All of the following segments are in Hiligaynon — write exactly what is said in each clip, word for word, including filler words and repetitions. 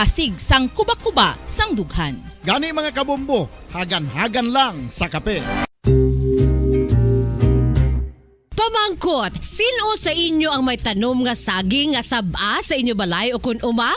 asig sang kuba-kuba sang dughan. Gani, mga kabombo, hagan-hagan lang sa kape. Pamangkot, sin-o sa inyo ang may tanom nga saging nga sab-a sa inyo balay ukon uma?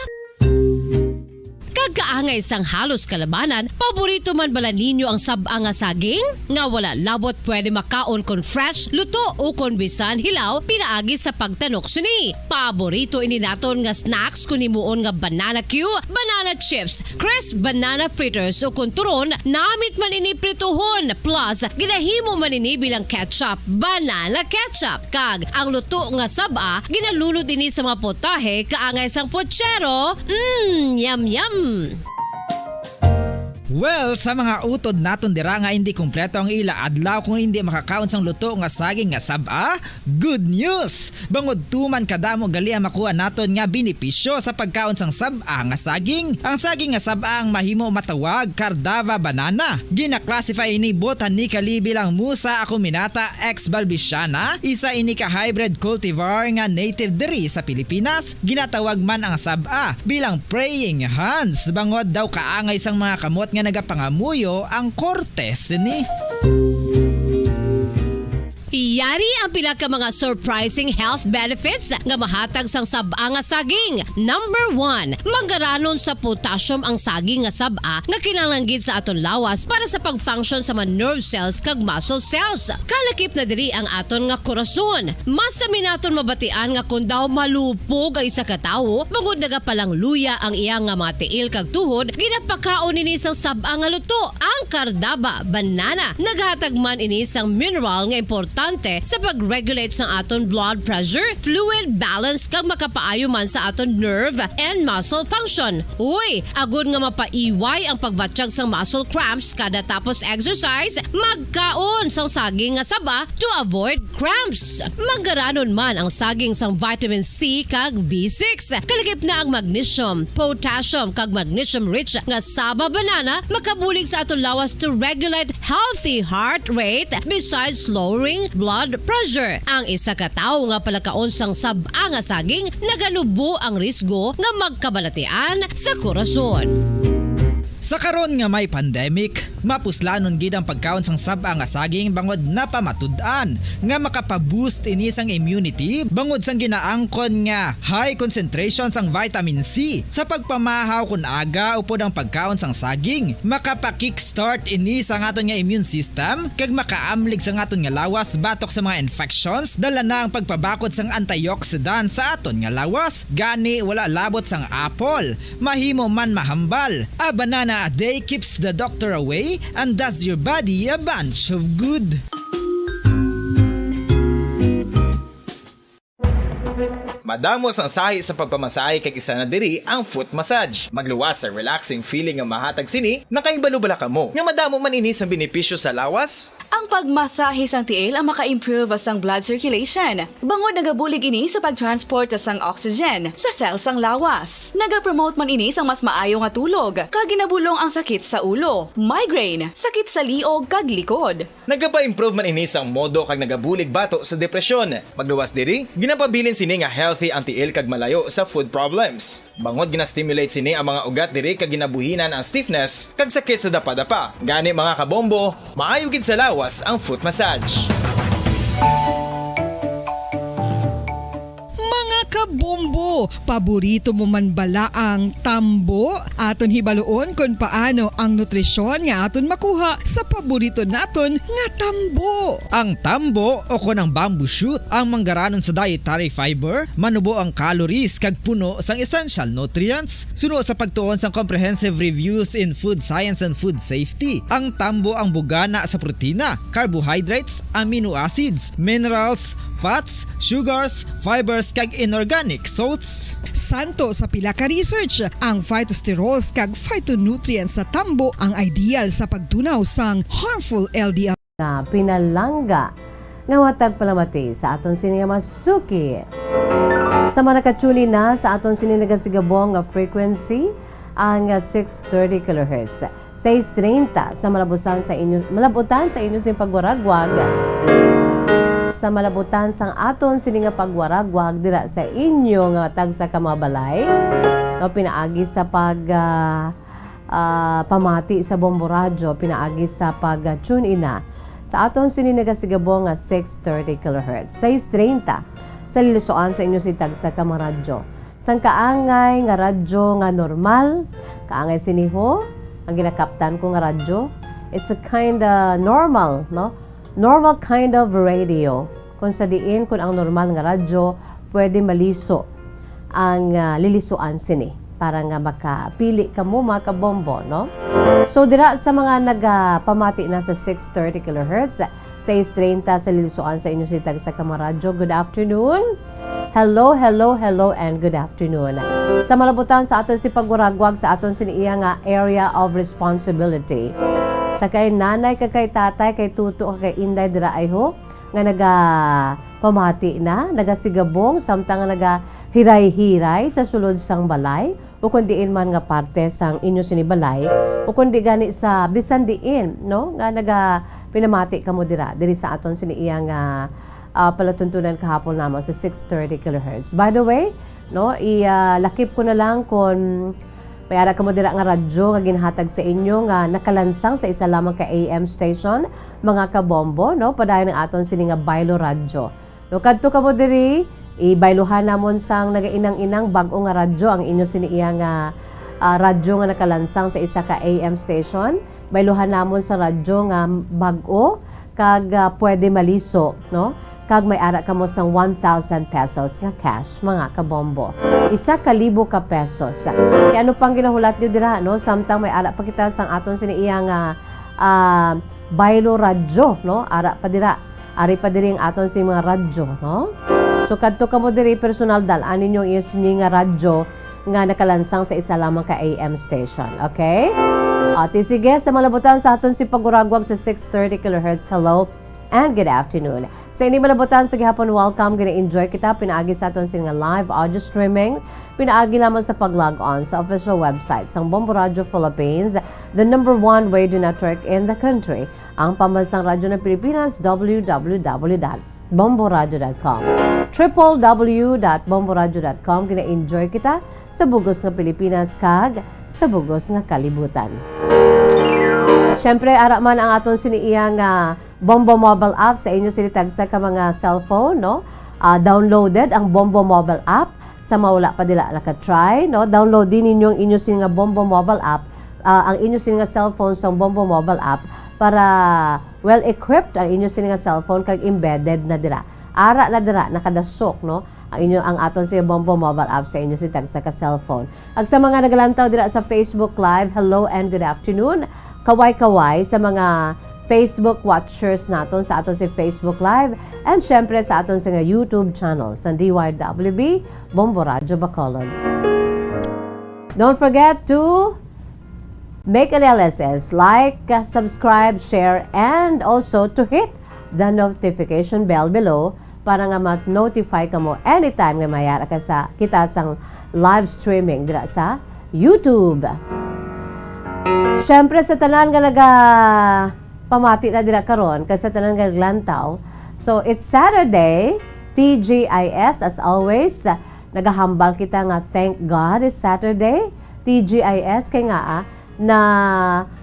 Kag kaangay sang halos kalabanan, paborito man bala ninyo ang sab-a nga saging? Nga wala labot pwede makaon kon fresh, luto, ukon bisan hilaw pinaagi sa pagtanok sini. Paborito ini naton nga snacks kon himuon nga banana cue, banana chips, crisp banana fritters, ukon turon, namit man ini prituhon, plus ginahimo man ini bilang ketchup, banana ketchup. Kag ang luto nga sab-a, ginalunod ini sa mga putahe kaangay sang puchero. Mm, yum, yum! Well, sa mga utod naton dira nga indi kompleto ang ila adlaw kung indi makakaon sang luto nga saging nga sab-a, good news! Bangod tuman kadamo gali ang makuha naton nga benepisyo sa pagkaon sang sab-a nga saging. Ang saging nga sab-a ang mahimo matawag Cardava banana. Gina-classify ini botanically bilang Musa acuminata ex balbisiana, isa ini ka hybrid cultivar nga native diri sa Pilipinas. Ginatawag man ang sab-a bilang praying hands, bangod daw kaangay sang mga kamot nga nagapangamuyo ang korte sini. Yari ang pila ka mga surprising health benefits nga mahatag sang sab-a nga saging. Number one, manggaranon sa potassium ang saging nga sab-a nga kinahanglan gid sa aton lawas para sa pag-function sa mga nerve cells kag muscle cells. Kalakip na diri ang aton nga korason. Mas sami naton mabatian nga kon daw malupog ang isa ka tawo, bangod nagapalangluya ang iya nga mga tiil kag tuhod, ginapakaon ini sang sab-a nga luto, ang cardava banana. Naghatag man ini sang mineral nga importante sa pag-regulate sang aton blood pressure, fluid balance, kag makapaayo man sa aton nerve and muscle function. Uy, agod nga mapaiway ang pagbatyag sang muscle cramps kada tapos exercise, magkaon sang saging nga saba to avoid cramps. Manggaranon man ang saging sang vitamin C kag B six. Kalakip na ang magnesium, potassium, kag magnesium-rich nga saba banana makabulig sa aton lawas to regulate healthy heart rate besides lowering blood pressure. Ang isa ka tawo nga palakaon sang sab-a nga saging naganubo ang risgo nga magkabalatian sa korason. Sa karon nga may pandemic, mapuslanon gid ang pagkaon sang sab-a nga saging bangod napamatud-an nga makapa-boost ini sang immunity bangod sang ginaangkon nga high concentration sang vitamin C. Sa pagpamahaw kon aga upod ang pagkaon sang saging, makapa-kickstart ini sang aton nga immune system kag makaamlig sang aton nga lawas batok sa mga infections. Dala na ang pagpabakod sang antioxidant sa aton nga lawas. Gani, wala labot sang apple, mahimo man mahambal. A banana a day keeps the doctor away and does your body a bunch of good. Madamo sang sahi sa pagpamasahe kag isa na diri ang foot massage. Magluwas sa relaxing feeling nga mahatag sini, nakahibalo bala kamo nga madamo man ini sang benepisyo sa lawas? Ang pagmasahe sang tiil ang maka-improve sang blood circulation, bangod nagabulig ini sa pag-transport sang oxygen sa cell sang lawas. Nagapromote man ini sang mas maayo nga tulog, kag ginabulong ang sakit sa ulo, migraine, sakit sa liog kag likod. Nagapa-improve man ini sang modo kag nagabulig bato sa depresyon. Magluwas diri, ginapabilin sini nga healthy ang tiil kag malayo sa foot problems. Bangod gina-stimulate sini ang mga ugat diri kag ginabuhinan ang stiffness kag sakit sa dapadapa. Gani, mga kabombo, maayo gid sa lawas ang foot massage. Mga kabombo, paborito mo man bala ang tambo? Aton hibaluon kon paano ang nutrisyon nga aton makuha sa paborito naton nga tambo. Ang tambo, o kon ang bamboo shoot, ang manggaranon sa dietary fiber, manubo ang calories kag puno sang essential nutrients. Suno sa pagtuon sang Comprehensive Reviews in Food Science and Food Safety, ang tambo ang bugana sa protina, carbohydrates, amino acids, minerals, fats, sugars, fibers, kag inorganic salts. Santo sa pila ka research, ang phytosterols kag phytonutrients sa tambo ang ideal sa pagtunaw sang harmful L D L. Nga pinalangga nga matag palamati sa aton sini nga mga suki. Sa mga naka-tune in na sa aton sini nagasigabong nga frequency, ang six thirty kilohertz, sais treinta sa malabusan sa inyo, malabutan sa inyo sing pagwaragwag. Sa malabutan sang aton sini nga pagwaragwag dira sa inyo nga tagsa ka mga balay, no, pinaagi sa pag, ah, ah, pamati sa Bombo Radyo, pinaagi sa pag, ah, tune in na sa aton sini nagasigabong nga six thirty kilohertz, sais treinta sa lilisuan sa inyo si tagsa ka mga radyo. Sang kaangay nga radyo nga normal, kaangay sini ho, ang ginakaptan ko nga radyo, it's a kinda normal, no? Normal kind of radio, kung sa diin, kung ang normal nga radyo, pwede maliso ang, ah, lilisuan sini para nga makapili kamo, mga kabombo, no? So, dira sa mga nagapamati na sa six thirty kilohertz, sais treinta sa lilisuan sa inyo si tagsa ka mga radyo. Good afternoon. Hello, hello, hello, and good afternoon. Sa malabutan sa aton si pagwaragwag sa aton sini iya nga area of responsibility. Sa kay nanay, kag kay tatay, kay tuto, kag kay inday dira ay ho, nga nagapamati na, nagasigabong, samtang nga nagahiray-hiray sa sulod sang balay, o kon diin man nga parte sang inyo sini balay, o kon di gani sa bisan diin, no, nga naga-, pinamati kamo dira, diri sa aton sini iya nga, ah, palatuntunan kahapon lamang sa six thirty kilohertz. By the way, no, i-, ah, lakip ko na lang kon may ara kamo dira nga radyo nga ginhatag sa inyo nga nakalansang sa isa lamang ka A M station, mga kabombo, no, padayon ang aton sini nga Baylo Radyo. No, kadto kamo diri, ibayluhan namon sang nagainang-inang bag-o nga radyo ang inyo sini iya nga, ah, radyo nga nakalansang sa isa ka A M station. Bayluhan namon sa radyo nga bag-o kag, ah, pwede maliso, no? Kag may ara kamo sang one thousand pesos nga cash, mga kabombo. Isa ka libo ka pesos. Kay ano pang ginahulat nyo dira, no? Samtang may ara pa kita sang aton sini iya nga, ah, Baylo Radyo, no? Ara pa dira. Ari pa diri ang aton sing mga radyo, no? So, kadto kamo diri personal, dal-an ninyo ang inyo sini nga radyo nga nakalansang sa isa lamang ka A M station, okay? O, ti sige, sa malabutan sa aton si pagwaragwag sa six thirty kilohertz, hello and good afternoon. Sa ini malabutan sa gihapon, welcome, gina-enjoy kita pinaagi sa aton sini nga live audio streaming, pinaagi lamang sa pag-log on sa official website sang Bombo Radio Philippines, the number one radio network in the country. Ang Pambansang Radyo ng Pilipinas, W W W dot bomboradyo dot com. Triple W dot bomboradyo dot com. Gina-enjoy kita sa bugos nga Pilipinas kag sa bugos nga kalibutan. Siyempre, ara man ang aton sini iya nga Bombo Mobile App sa inyo sini tagsa ka mga cellphone, no? Ah, downloaded ang Bombo Mobile App. Sa mga wala pa dira naka-try, no? Download din ninyo ang inyo sini nga Bombo Mobile App, ah, ang inyo sini nga cellphone sa Bombo Mobile App para well-equipped ang inyo sini nga cellphone kag embedded na dira. Ara na dira, nakadasok, no? Ang inyo, ang aton si Bombo Mobile App sa inyo si tagsa ka cellphone. Ag sa mga nagalantaw dira sa Facebook Live, hello and good afternoon. Kaway-kaway sa mga Facebook watchers naton sa aton si Facebook Live and syempre sa aton sa nga YouTube channel sa D Y W B Bombo Radyo Bacolod. Don't forget to make an L S S, like, uh, subscribe, share, and also to hit the notification bell below para nga ma-notify kamo anytime nga mayara ka sa kita sang live streaming dira sa YouTube. Siyempre, sa tanan nga nagapamati na dira karon, kag sa tanan nga naglantaw, so, it's Saturday, T G I S, as always, nagahambal kita nga thank God it's Saturday, T G I S, kay nga, ah, na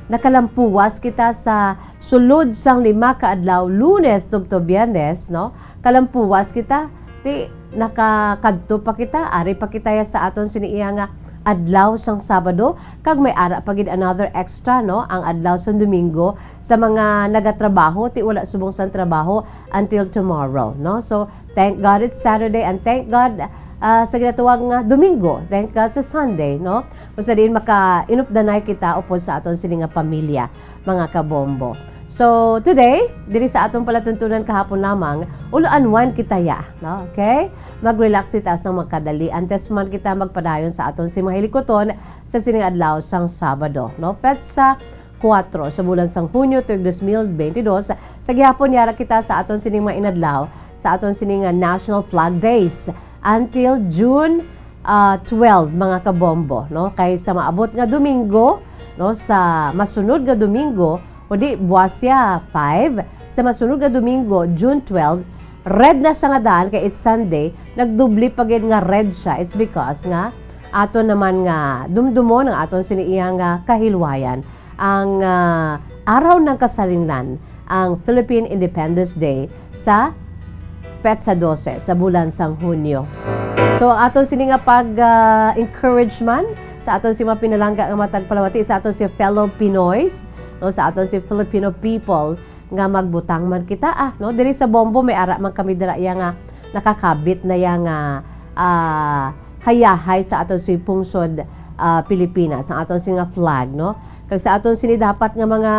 nakalampuwas kita sa sulod sang lima ka adlaw, Lunes tubtob Biyernes, no? Kalampuwas kita, ti nakakadto pa kita, ari pa kita ya sa aton sini iya nga adlaw sang Sabado, kag may ara pa gid another extra, no? Ang adlaw sang Domingo sa mga nagatrabaho, ti wala subong sang trabaho until tomorrow, no? So, thank God it's Saturday, and thank God, ah, sa ginatawag nga Domingo. Thank God sa Sunday, no? Kung sa diin makainupdanay kita upod sa aton sini nga pamilya, mga kabombo. So, today, diri sa aton palatuntunan kahapon lamang, ulo unwind kita ya, no? Okay? Mag-relax kita sa magkadali. Antes man kita magpadayon sa aton si mga hilikuton sa sini nga adlaw sang Sabado, no? Petsa kuwatro sa bulan sang Hunyo tuig dos mil benti dos, sa gihapon yara kita sa aton sining mga inadlaw, sa aton sining, ah, National Flag Days until June, ah, twelve, mga kabombo, no? Kay sa maabot nga Domingo, no, sa masunod nga Domingo, kundi buwas ya five, sa masunod nga Domingo, June twelve, Red na siya nga daan kay it's Sunday, nagdubli pa gid nga red siya. It's because nga aton naman nga dumdumon ang aton sini iya nga kahilwayan, ang, ah, Araw ng Kasarinlan, ang Philippine Independence Day sa petsa dose sa bulan sang Hunyo. So, aton sini nga pag, ah, encouragement sa aton si mga pinalangga nga matagpalamati sa aton si fellow Pinoys, no, sa aton si Filipino people, nga magbutang man kita, ah, no? Diri sa Bombo, may ara man kami dira iya nga nakakabit na iya nga, ah, hayahay sa aton si pungsod, ah, Pilipinas, ang aton si nga flag, no? Kag sa aton sini dapat nga mga,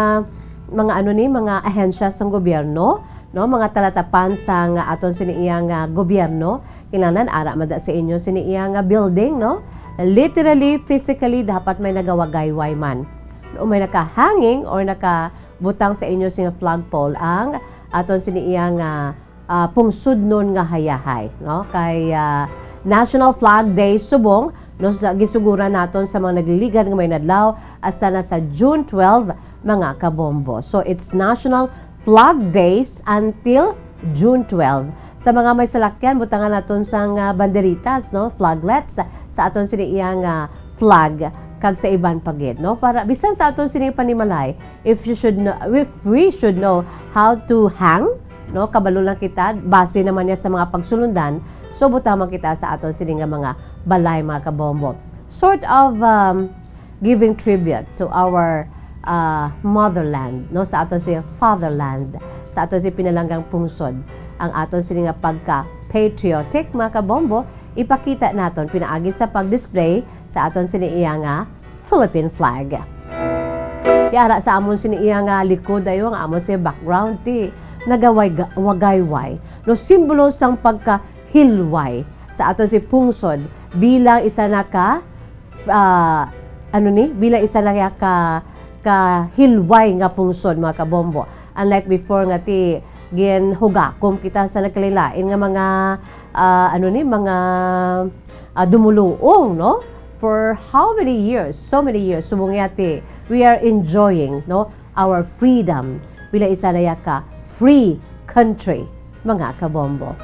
mga ano ni, mga ahensya sang gobyerno, no? Mga talatapan sa nga aton sini iya nga gobyerno, kinahanglan ara man da sa inyo sini iya nga building, no? Literally, physically, dapat may nagawagayway man. No, may nakahanging or naka butang sa inyo sing flagpole ang aton sini iya nga, ah, pungsudnon nga hayahay, no? Kay, ah, National Flag Day subong, no, sa, gisuguran naton sa mga nagliligad nga may nadlaw hasta na sa June twelve, mga kabombo. So, it's National Flag Days until June twelve. Sa mga may salakyan, butangan naton sang, ah, banderitas, no, flaglets sa aton sini iya nga flag kag sa iban pa gid, no? Para bisan sa aton sini panimalay, if you should know, if we should know how to hang, no, kabalo lang kita, base naman niya sa mga pagsulundan, so butang man kita sa aton sini nga mga balay, mga kabombo. Sort of, um, giving tribute to our, uh, motherland, no, sa aton si fatherland, sa aton si pinalanggang pungsod, ang aton sini nga pagka-patriotic, mga kabombo, ipakita naton pinaagi sa pag-display sa aton sini iya nga Philippine flag. Ti ara sa amon sini iya nga likod ayo nga amon sa background ti nagaway wagayway, no, simbolo sang pagkahilway sa aton si pungsod bilang isa na ka, ah, ano ni, bilang isa na ka, ka hilway nga pungsod, mga kabombo. Unlike before nga ti ginhugakom kita sa nagkalain-lain nga mga, ah, ano ni, mga, ah, dumuluong, no? For how many years? So many years. Subong yati, we are enjoying, no, our freedom. Bila isa na ya ka free country, mga kabombo.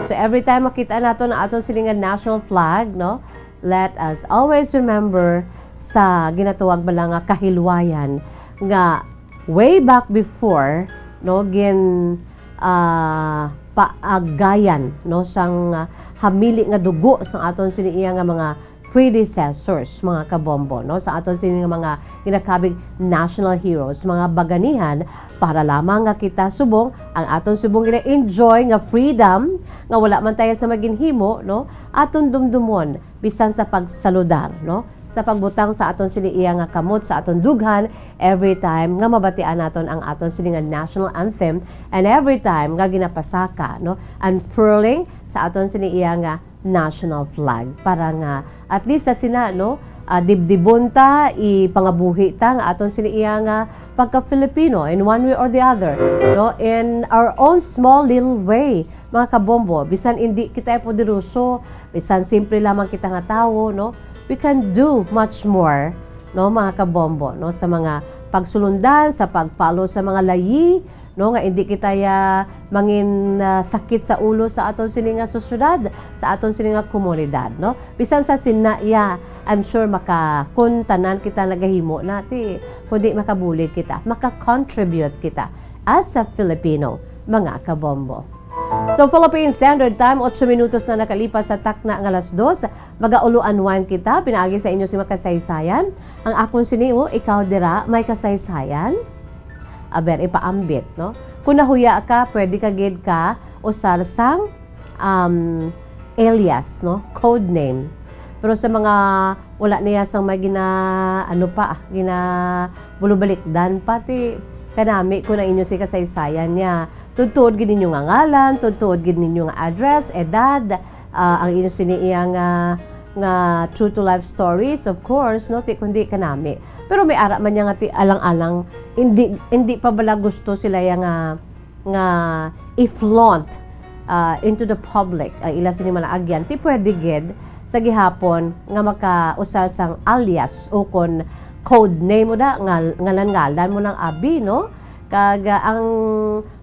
So every time makita nato na aton sini nga national flag, no, let us always remember sa ginatawag bala nga kahilwayan nga way back before, no, gin, ah, paagayan, no, sang, ah, hamili nga dugo sang aton sini iya nga mga predecessors, mga kabombo, no, sa aton sini nga mga ginakabig national heroes, mga baganihan, para lamang nga kita subong ang aton subong gina-enjoy nga freedom nga wala man tayo sa maginhimo, no, aton dumdumon bisan sa pagsaludar, no, sa pagbutang sa aton sini iya nga kamot sa aton dughan every time nga mabatian naton ang aton sini nga national anthem and every time nga ginapasaka, no, unfurling sa aton sini iya nga national flag para nga at least sa sina, no, ah, dibdibon ta, ipangabuhi ta nga aton sini iya nga pagka-Filipino in one way or the other, no, in our own small little way, mga kabombo. Bisan indi kita poderoso, bisan simple lamang kita nga tawo, no, we can do much more, no, mga kabombo, no, sa mga pagsulundan, sa pag-follow sa mga layi, no, nga indi kita ya mangin, ah, sakit sa ulo sa aton sini nga sosyedad, sa aton sini nga komunidad, no. Bisan sa sina ya, I'm sure maka, kun tanan kita nagahimo na, ti, kundi makabulig kita, maka-contribute kita as a Filipino, mga kabombo. So, Philippine Standard Time, otso minutos na nakalipas sa takna nga alas dos. Magaulo unwind kita, pinaagi sa inyo si makasaysayan. Ang akon sini, oh, ikaw dira, may kasaysayan. Aber, ipaambit, no? Kung nahuya ka, pwede ka gid ka usar sang, um, alias, no? Code name. Pero sa mga wala niya sang may gina, ano pa, gina bulubalikdan pa, ti kanami ko na inyo si kasaysayan niya. Tuod-tuod gid ninyo nga ngalan, tuod-tuod gid ninyo nga address, edad, ah, ang inyo sini iya nga, nga true to life stories, of course, no? Ti kundi kanami. Pero may ara man niya nga ti alang-alang, hindi, hindi pa bala gusto sila ya nga, nga i-flaunt, ah, into the public ang ila sini mga agyan. Ti pwede gid sa gihapon nga makausar sang alias o kon code name mo da, ngal-, ngalan-ngalan mo lang abi, no? Kag, ah, ang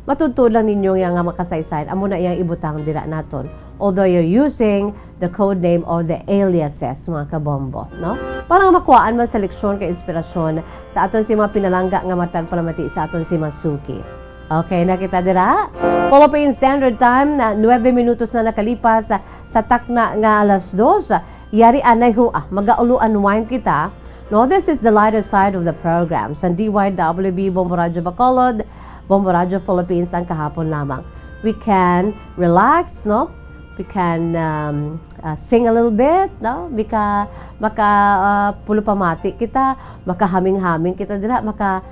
Matudtuod lang ninyo nga, nga makasaysayan, amo na iyang ibutang dira naton. Although you're using the code name or the aliases, mga kabombo, no? Para nga makuhaan man sa leksyon kay inspirasyon sa aton si mga pinalangga nga matag palamati sa aton si Masuki. Okay na kita dira? Philippine Standard Time na nuebe minutos na nakalipas sa, sa takna nga alas dos. Yari anay ho, ah, magaulo unwind kita. No, this is the lighter side of the program. Sa D Y W B Bombo Radyo Bacolod, Bombo Radyo Philippines ang kahapon lamang. We can relax, no? We can, um, uh, sing a little bit, no? Mika, maka, uh, pulupamati kita, makahaming-haming kita dira, maka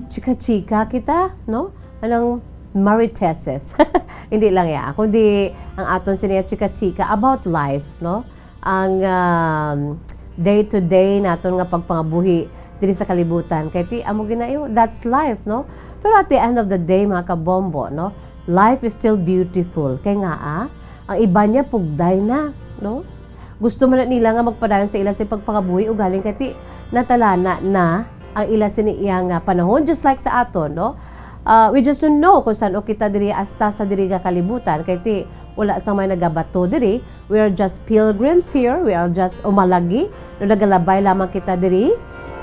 chika-chika kita, no? Anang mariteses. Hindi lang ya, kundi ang aton siniya chika-chika about life, no? Ang, um, day-to-day naton nga pagpangabuhi diri sa kalibutan. Kay ti, amo ginayo, that's life, no? Pero at the end of the day, mga kabombo, no? Life is still beautiful. Kay nga, ah, ang iban niya pugday na, no? Gusto man na nila nga magpadayon sa ila sa pagpangabuhi, ugaling kay ti, natalana na ang ila sini iya nga panahon, just like sa aton, no? Ah, we just don't know kung san-o kita diri hasta sa diri nga kalibutan, kay ti, wala sang may nagabato diri. We are just pilgrims here. We are just umalagi. No, nagalabay lamang kita diri.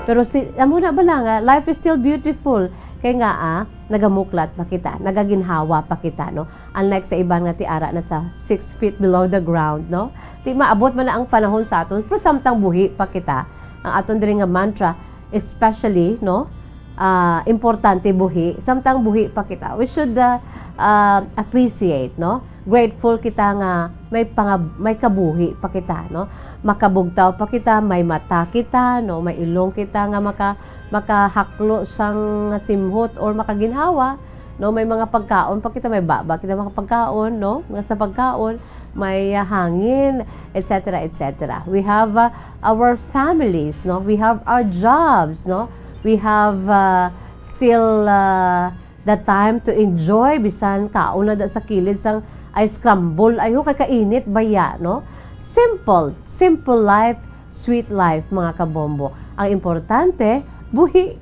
Pero si, amo na bala nga, life is still beautiful. Kay nga, ah, nagamuklat pa kita, nagaginhawa pa kita, no? Unlike sa iban nga ti ara na sa six feet below the ground, no? Ti maabot man na ang panahon sa aton, pero samtang buhi pa kita. Ang aton diri nga mantra, especially, no? Ah, importante buhi, samtang buhi pa kita. We should, ah, ah, appreciate, no? Grateful kita nga may pangab-, may kabuhi pa kita, no? Makabugtaw pa kita, may mata kita, no? May ilong kita nga maka-, makahaklo sang simhot or makaginhawa, no? May mga pagkaon pa kita, may baba kita makapagkaon, no? Nga sa pagkaon, may, ah, hangin, et cetera, et cetera. We have, ah, our families, no? We have our jobs, no? We have, ah, still, ah, the time to enjoy, bisan kaon na da sa kilid sang ice scramble. Ay, ho, kay kainit baya, no? Simple, simple life, sweet life, mga kabombo. Ang importante, buhi.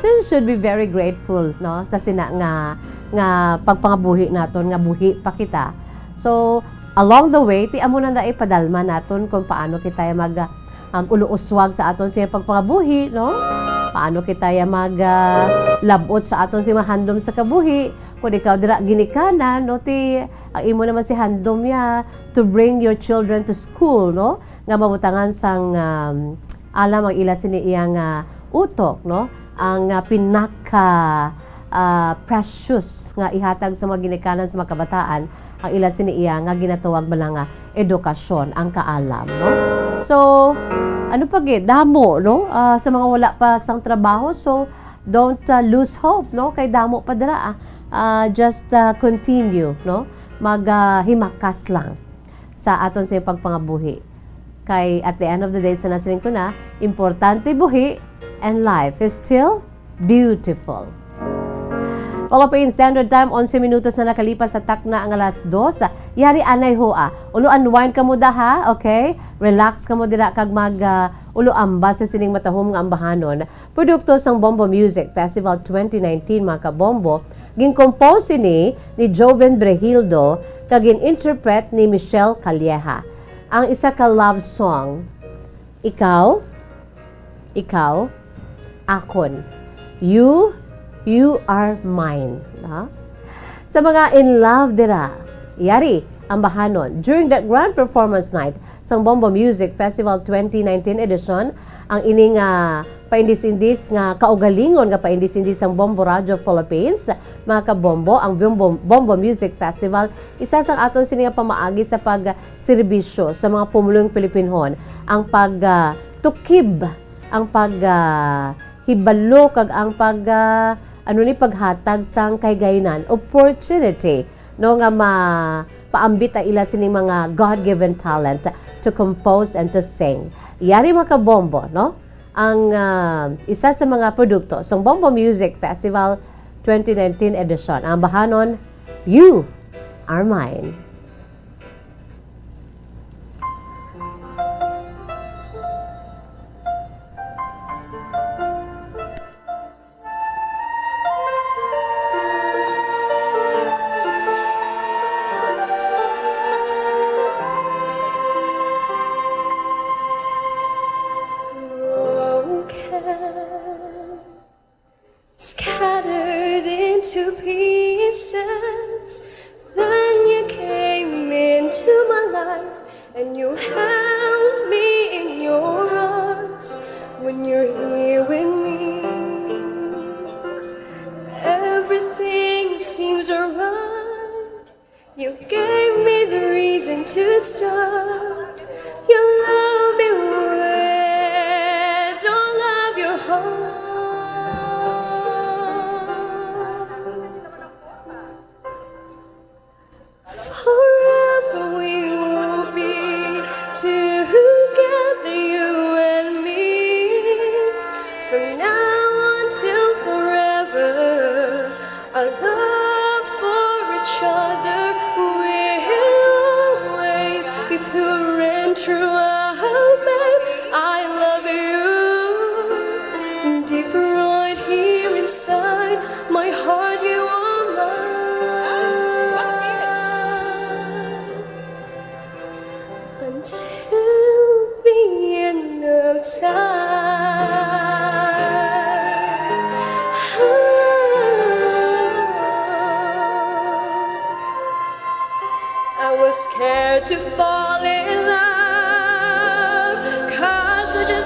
So, you should be very grateful, no, sa sina nga, nga pagpangabuhi naton, nga buhi pa kita. So, along the way, ti amo na na ipadalma naton kung paano kita mag, ah, mag-uluuswag sa aton siya pagpangabuhi, no? Paano kita ya mag, ah, labot sa aton si mahandom sa kabuhi? Kung ikaw dira ginikanan, no, ti ang imo naman si handom ya to bring your children to school, no? Nga mabutangan sang, um, alam ang ila sini iya nga utok, no? Ang, ah, pinaka, ah, precious nga ihatag sa mga ginikanan sa mga kabataan, ang ila sini iya nga ginatawag bala nga edukasyon, ang kaalam, no? So, ano pa gid, damo, no? Ah, sa mga wala pa sang trabaho, so don't, ah, lose hope, no? Kay damo pa dira, ah. Ah, just, ah, continue, no? Mag, ah, himakas lang sa aton sa pagpangabuhi. Kay at the end of the day, sa nasiling ko na, importante buhi and life is still beautiful. Philippine Standard Time, onse minutos na nakalipas sa takna ang alas dos. Yari anay ho, ah. Ulo unwind kamo da, ha? Okay? Relax kamo dira kag mag, ah, ulo ambas sa sining matahom nga ambahanon. Produkto sang Bombo Music Festival twenty nineteen, mga kabombo. Gin-compose ini ni Joven Brehildo kag gin-interpret ni Michelle Calleja. Ang isa ka love song, Ikaw, Ikaw, Akon. You, You Are Mine. Ha? Sa mga in love dira, yari ambahanon. During the grand performance night sang Bombo Music Festival twenty nineteen edition, ang ini nga paindis-indis nga kaugalingon nga paindis-indis sang Bombo Radio Philippines, mga kabombo, ang Bombo, Bombo Music Festival, isa sang aton sini nga pamaagi sa pagserbisyo sa mga pumulong Pilipinhon, ang pag, ah, tukib, ang pag, ah, hibalo kag ang pag, ah, ano ni, paghatag sang kahigayunan, opportunity, no, nga mapaambit ang ila sining mga God-given talent to compose and to sing. Yari, mga kabombo, no? Ang, ah, isa sa mga produkto sang Bombo Music Festival twenty nineteen edition, ang bahanon, You Are Mine.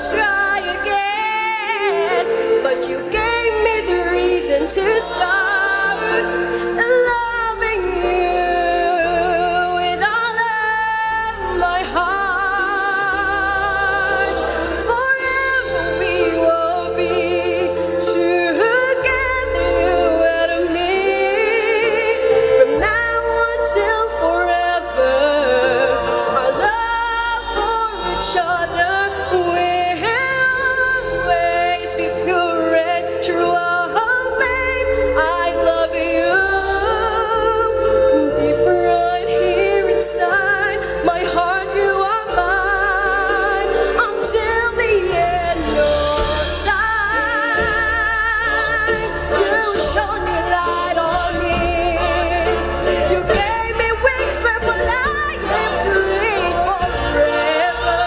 cry again, but you gave me the reason to start loving you with all of my heart. Forever we will be together, you and me. From now until forever, our love for each other will always be pure and true. Oh, babe, I love you. Deep right here inside my heart, you are mine. Until the end of time, you shone your light on me. You gave me wings, we're flying free forever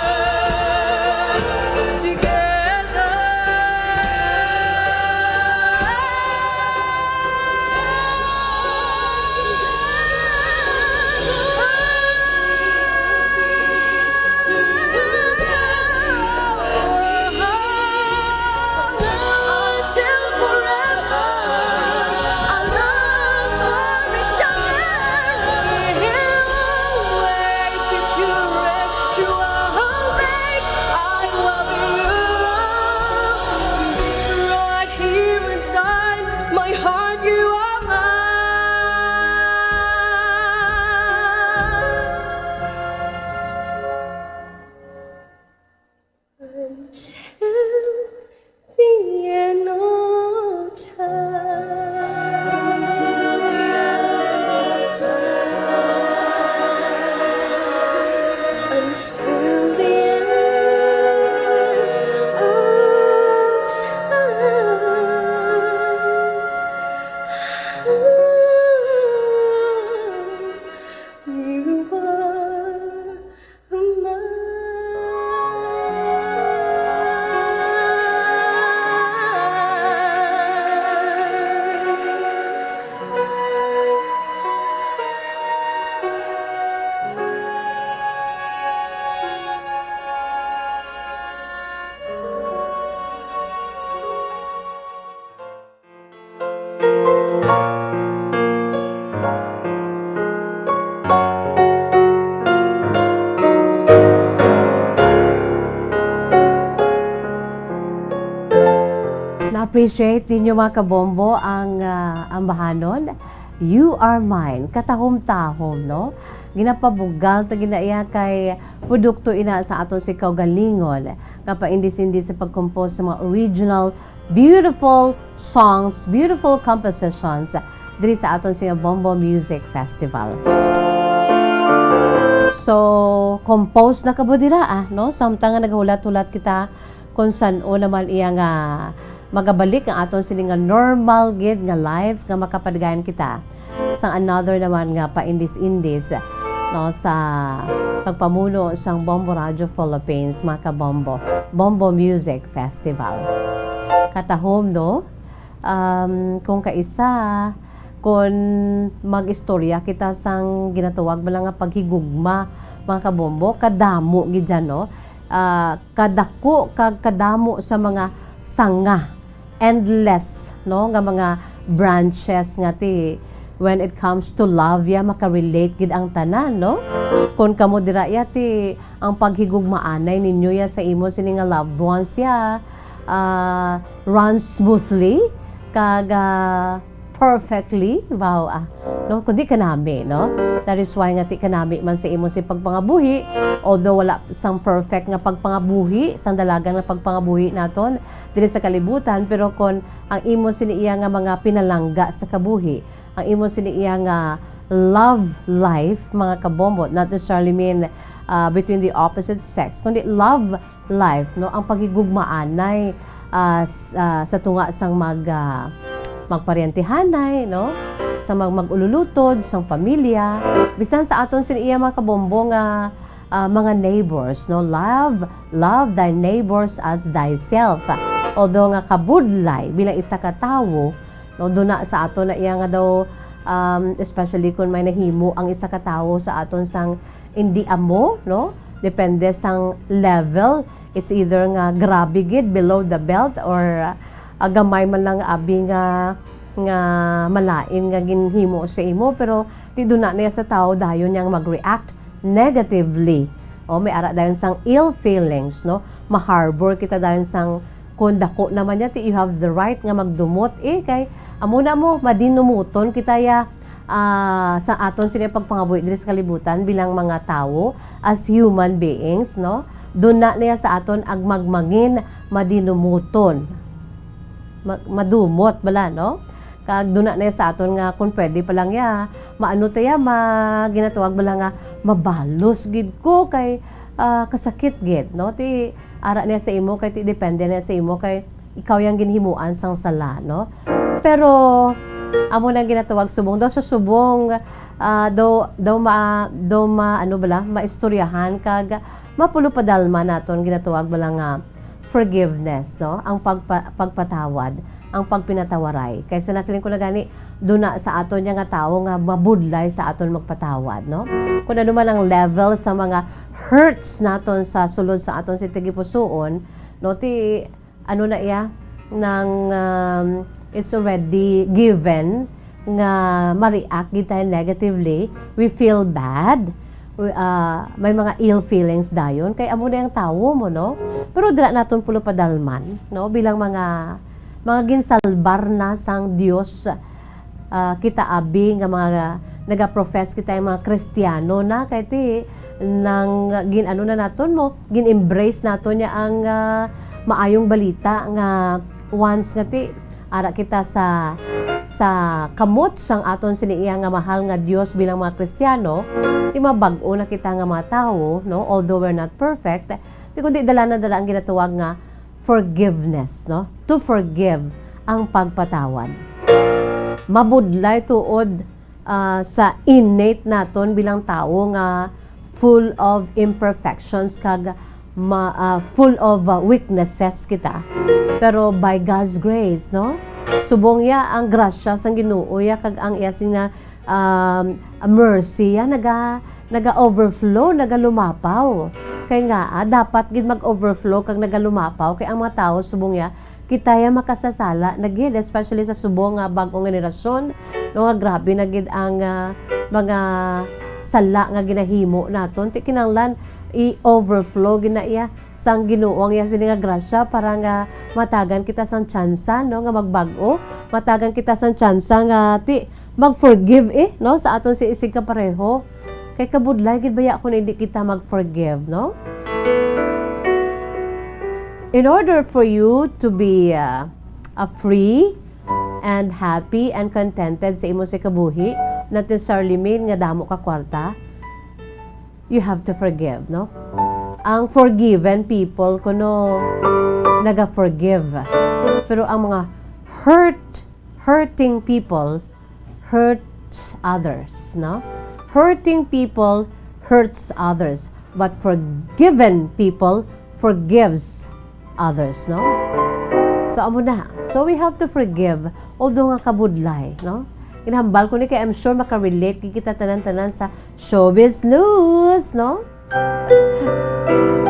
together. Until forever, our love for each other will always be pure and true. Oh, babe, I love you. Right here inside my heart, you are mine. Until the end of time. Until the end of time. You are mine. Na-appreciate ninyo, mga kabombo, ang, ah, ambahanon. You are mine. Katahom-tahom, no? Ginapabugal ta gina iya kay produkto ina sa aton si kaugalingon nga paindis-indis sa pag-compose sa mga original beautiful songs, beautiful compositions diri sa aton sa Bombo Music Festival. So, compose na kamo dira, ah, no? Samtang nga naghulat-hulat kita kung san-o naman iya nga magabalik ang aton sini nga normal gid nga life nga makapadayon kita sang another naman nga paindis-indis, no, sa pagpamuno sang Bombo Radio Philippines, mga kabombo, Bombo Music Festival. Katahom, no? Um, kung kaisa, kung mag-istorya kita sang ginatawag man lang nga paghigugma, mga kabombo, kadamo gid dyan, no? Ah, kadako kag kadamo sa mga sanga, endless, no, nga mga branches nga ti when it comes to love, ya, makarelate gid ang tanan, no? Kon kamo dira, ya, ti ang paghigugmaanay ninyo, ya, sa imo sini nga loved ones, ya, ah, runs smoothly kag, ah, perfectly, wow, ah, no? Kundi kanami, no? That is why nga ti kanami man sa imo si pagpangabuhi, although wala sang perfect nga pagpangabuhi, sang dalagan nga pagpangabuhi naton diri sa kalibutan, pero kon ang imo sini iya nga mga pinalangga sa kabuhi, ang imo sini iya nga love life, mga kabombo, not necessarily mean, ah, between the opposite sex, kundi love life, no? Ang paghigugmaanay, ah, s-, ah, sa tunga sang mag, ah, magparyentehanay, no? Sa mag-, mag-ululutod, sang pamilya, bisan sa aton sini iya mga kabombo nga, ah, mga neighbors, no? Love, love thy neighbors as thyself. Although nga kabudlay bilang isa ka tawo, no, duna sa aton na iya nga daw, um, especially kung may nahimo ang isa ka tawo sa aton sang indi amo, no? Depende sang level It's either nga grabe gid, below the belt, or, ah, gamay man lang abi nga, nga malain nga ginhimo sa imo, pero ti duna niya sa tawo dayon niyang mag-react negatively. O, may ara dayon sang ill feelings, no? Ma-harbor kita dayon sang, kung dako naman niya, ti you have the right nga magdumot, eh, kay amo na mo, madinumuton kita ya, ah, sa aton sini pagpangabuhi diri sa kalibutan bilang mga tawo, as human beings, no? Duna niya sa aton agmagmangin, madinumuton. Ma-, madumot bala, no? Kag duna niya sa aton nga kung pwede pa lang ya, maano ta ya, ma-, ginatawag bala nga mabalos gid ko kay, ah, kasakit gid, no? Ti ara niya sa imo kay ti depende niya sa imo kay ikaw yang ginhimuan sang sala, no? Pero amo nang ginatawag subong daw sa subong, ah, daw, daw ma-, daw ma-, ano bala, maistoryahan kag mapulo padalman naton ginatawag bala nga forgiveness, no? Ang pagpa-, pagpatawad, ang pagpinatawaray. Kay sa nasiling ko na gani, duna sa aton niya nga tawo nga mabudlay sa aton magpatawad, no? Kung ano man ang level sa mga hurts naton sa sulod sa aton si tagipusoon, no? Ti, ano na iya, nang, um, it's already given nga ma-react gid tayo negatively, we feel bad, we, ah, may mga ill feelings dayon, kay amo na ang tawo mo, no? Pero dira naton pulo padalman, no? Bilang mga, mga ginsalbar na sang Dios, ah, kita abi nga mga nagaprofess kita yung mga Kristiyano na, kay ti, nang gin-, ano na naton mo, gin-embrace naton niya ang, ah, maayong balita nga once nga ti, ara kita sa, sa kamot sang aton sini iya nga mahal nga Dios bilang mga Kristiyano, ti mabag-o na kita nga mga tawo, no? Although we're not perfect, ti kundi dala na dala ang ginatawag nga forgiveness, no? To forgive, ang pagpatawad. Mabudlay tuod, ah, sa innate naton bilang tawo nga full of imperfections kag ma-, ah, full of, ah, weaknesses kita. Pero by God's grace, no? Subong ya ang grasya sang Ginoo ya kag ang iya sing, ah, um, mercy ya naga-, naga-overflow, nagalumapaw. Kay nga, ah, dapat gid mag-overflow kag nagalumapaw kay ang mga tawo subong ya kita ya makasasala na gid, especially sa subong nga bag-ong generasyon, no, nga grabe na gid ang, ah, mga sala nga ginahimo naton. Ti kinahanglan i-overflow gid na iya sang Ginoo ang iya sini nga grasya para nga matagan kita sang tsansa, no, nga magbag-o, matagan kita sang tsansa nga ti mag-forgive, eh, no, sa aton si isig kapareho. Kay kabudlay gid baya kung hindi kita mag-forgive, no? In order for you to be, uh, a free and happy and contented sa imo si kabuhi, not necessarily mean nga damo ka kwarta, you have to forgive, no? Ang forgiven people kuno naga-forgive. Pero ang mga hurt, hurting people hurts others, no? Hurting people hurts others, but forgiven people forgives others, no? So, amo na. So, we have to forgive, although nga kabudlay, no? Ginhambal ko ni kay I'm sure makarelate gid kita tanan-tanan sa showbiz news, no?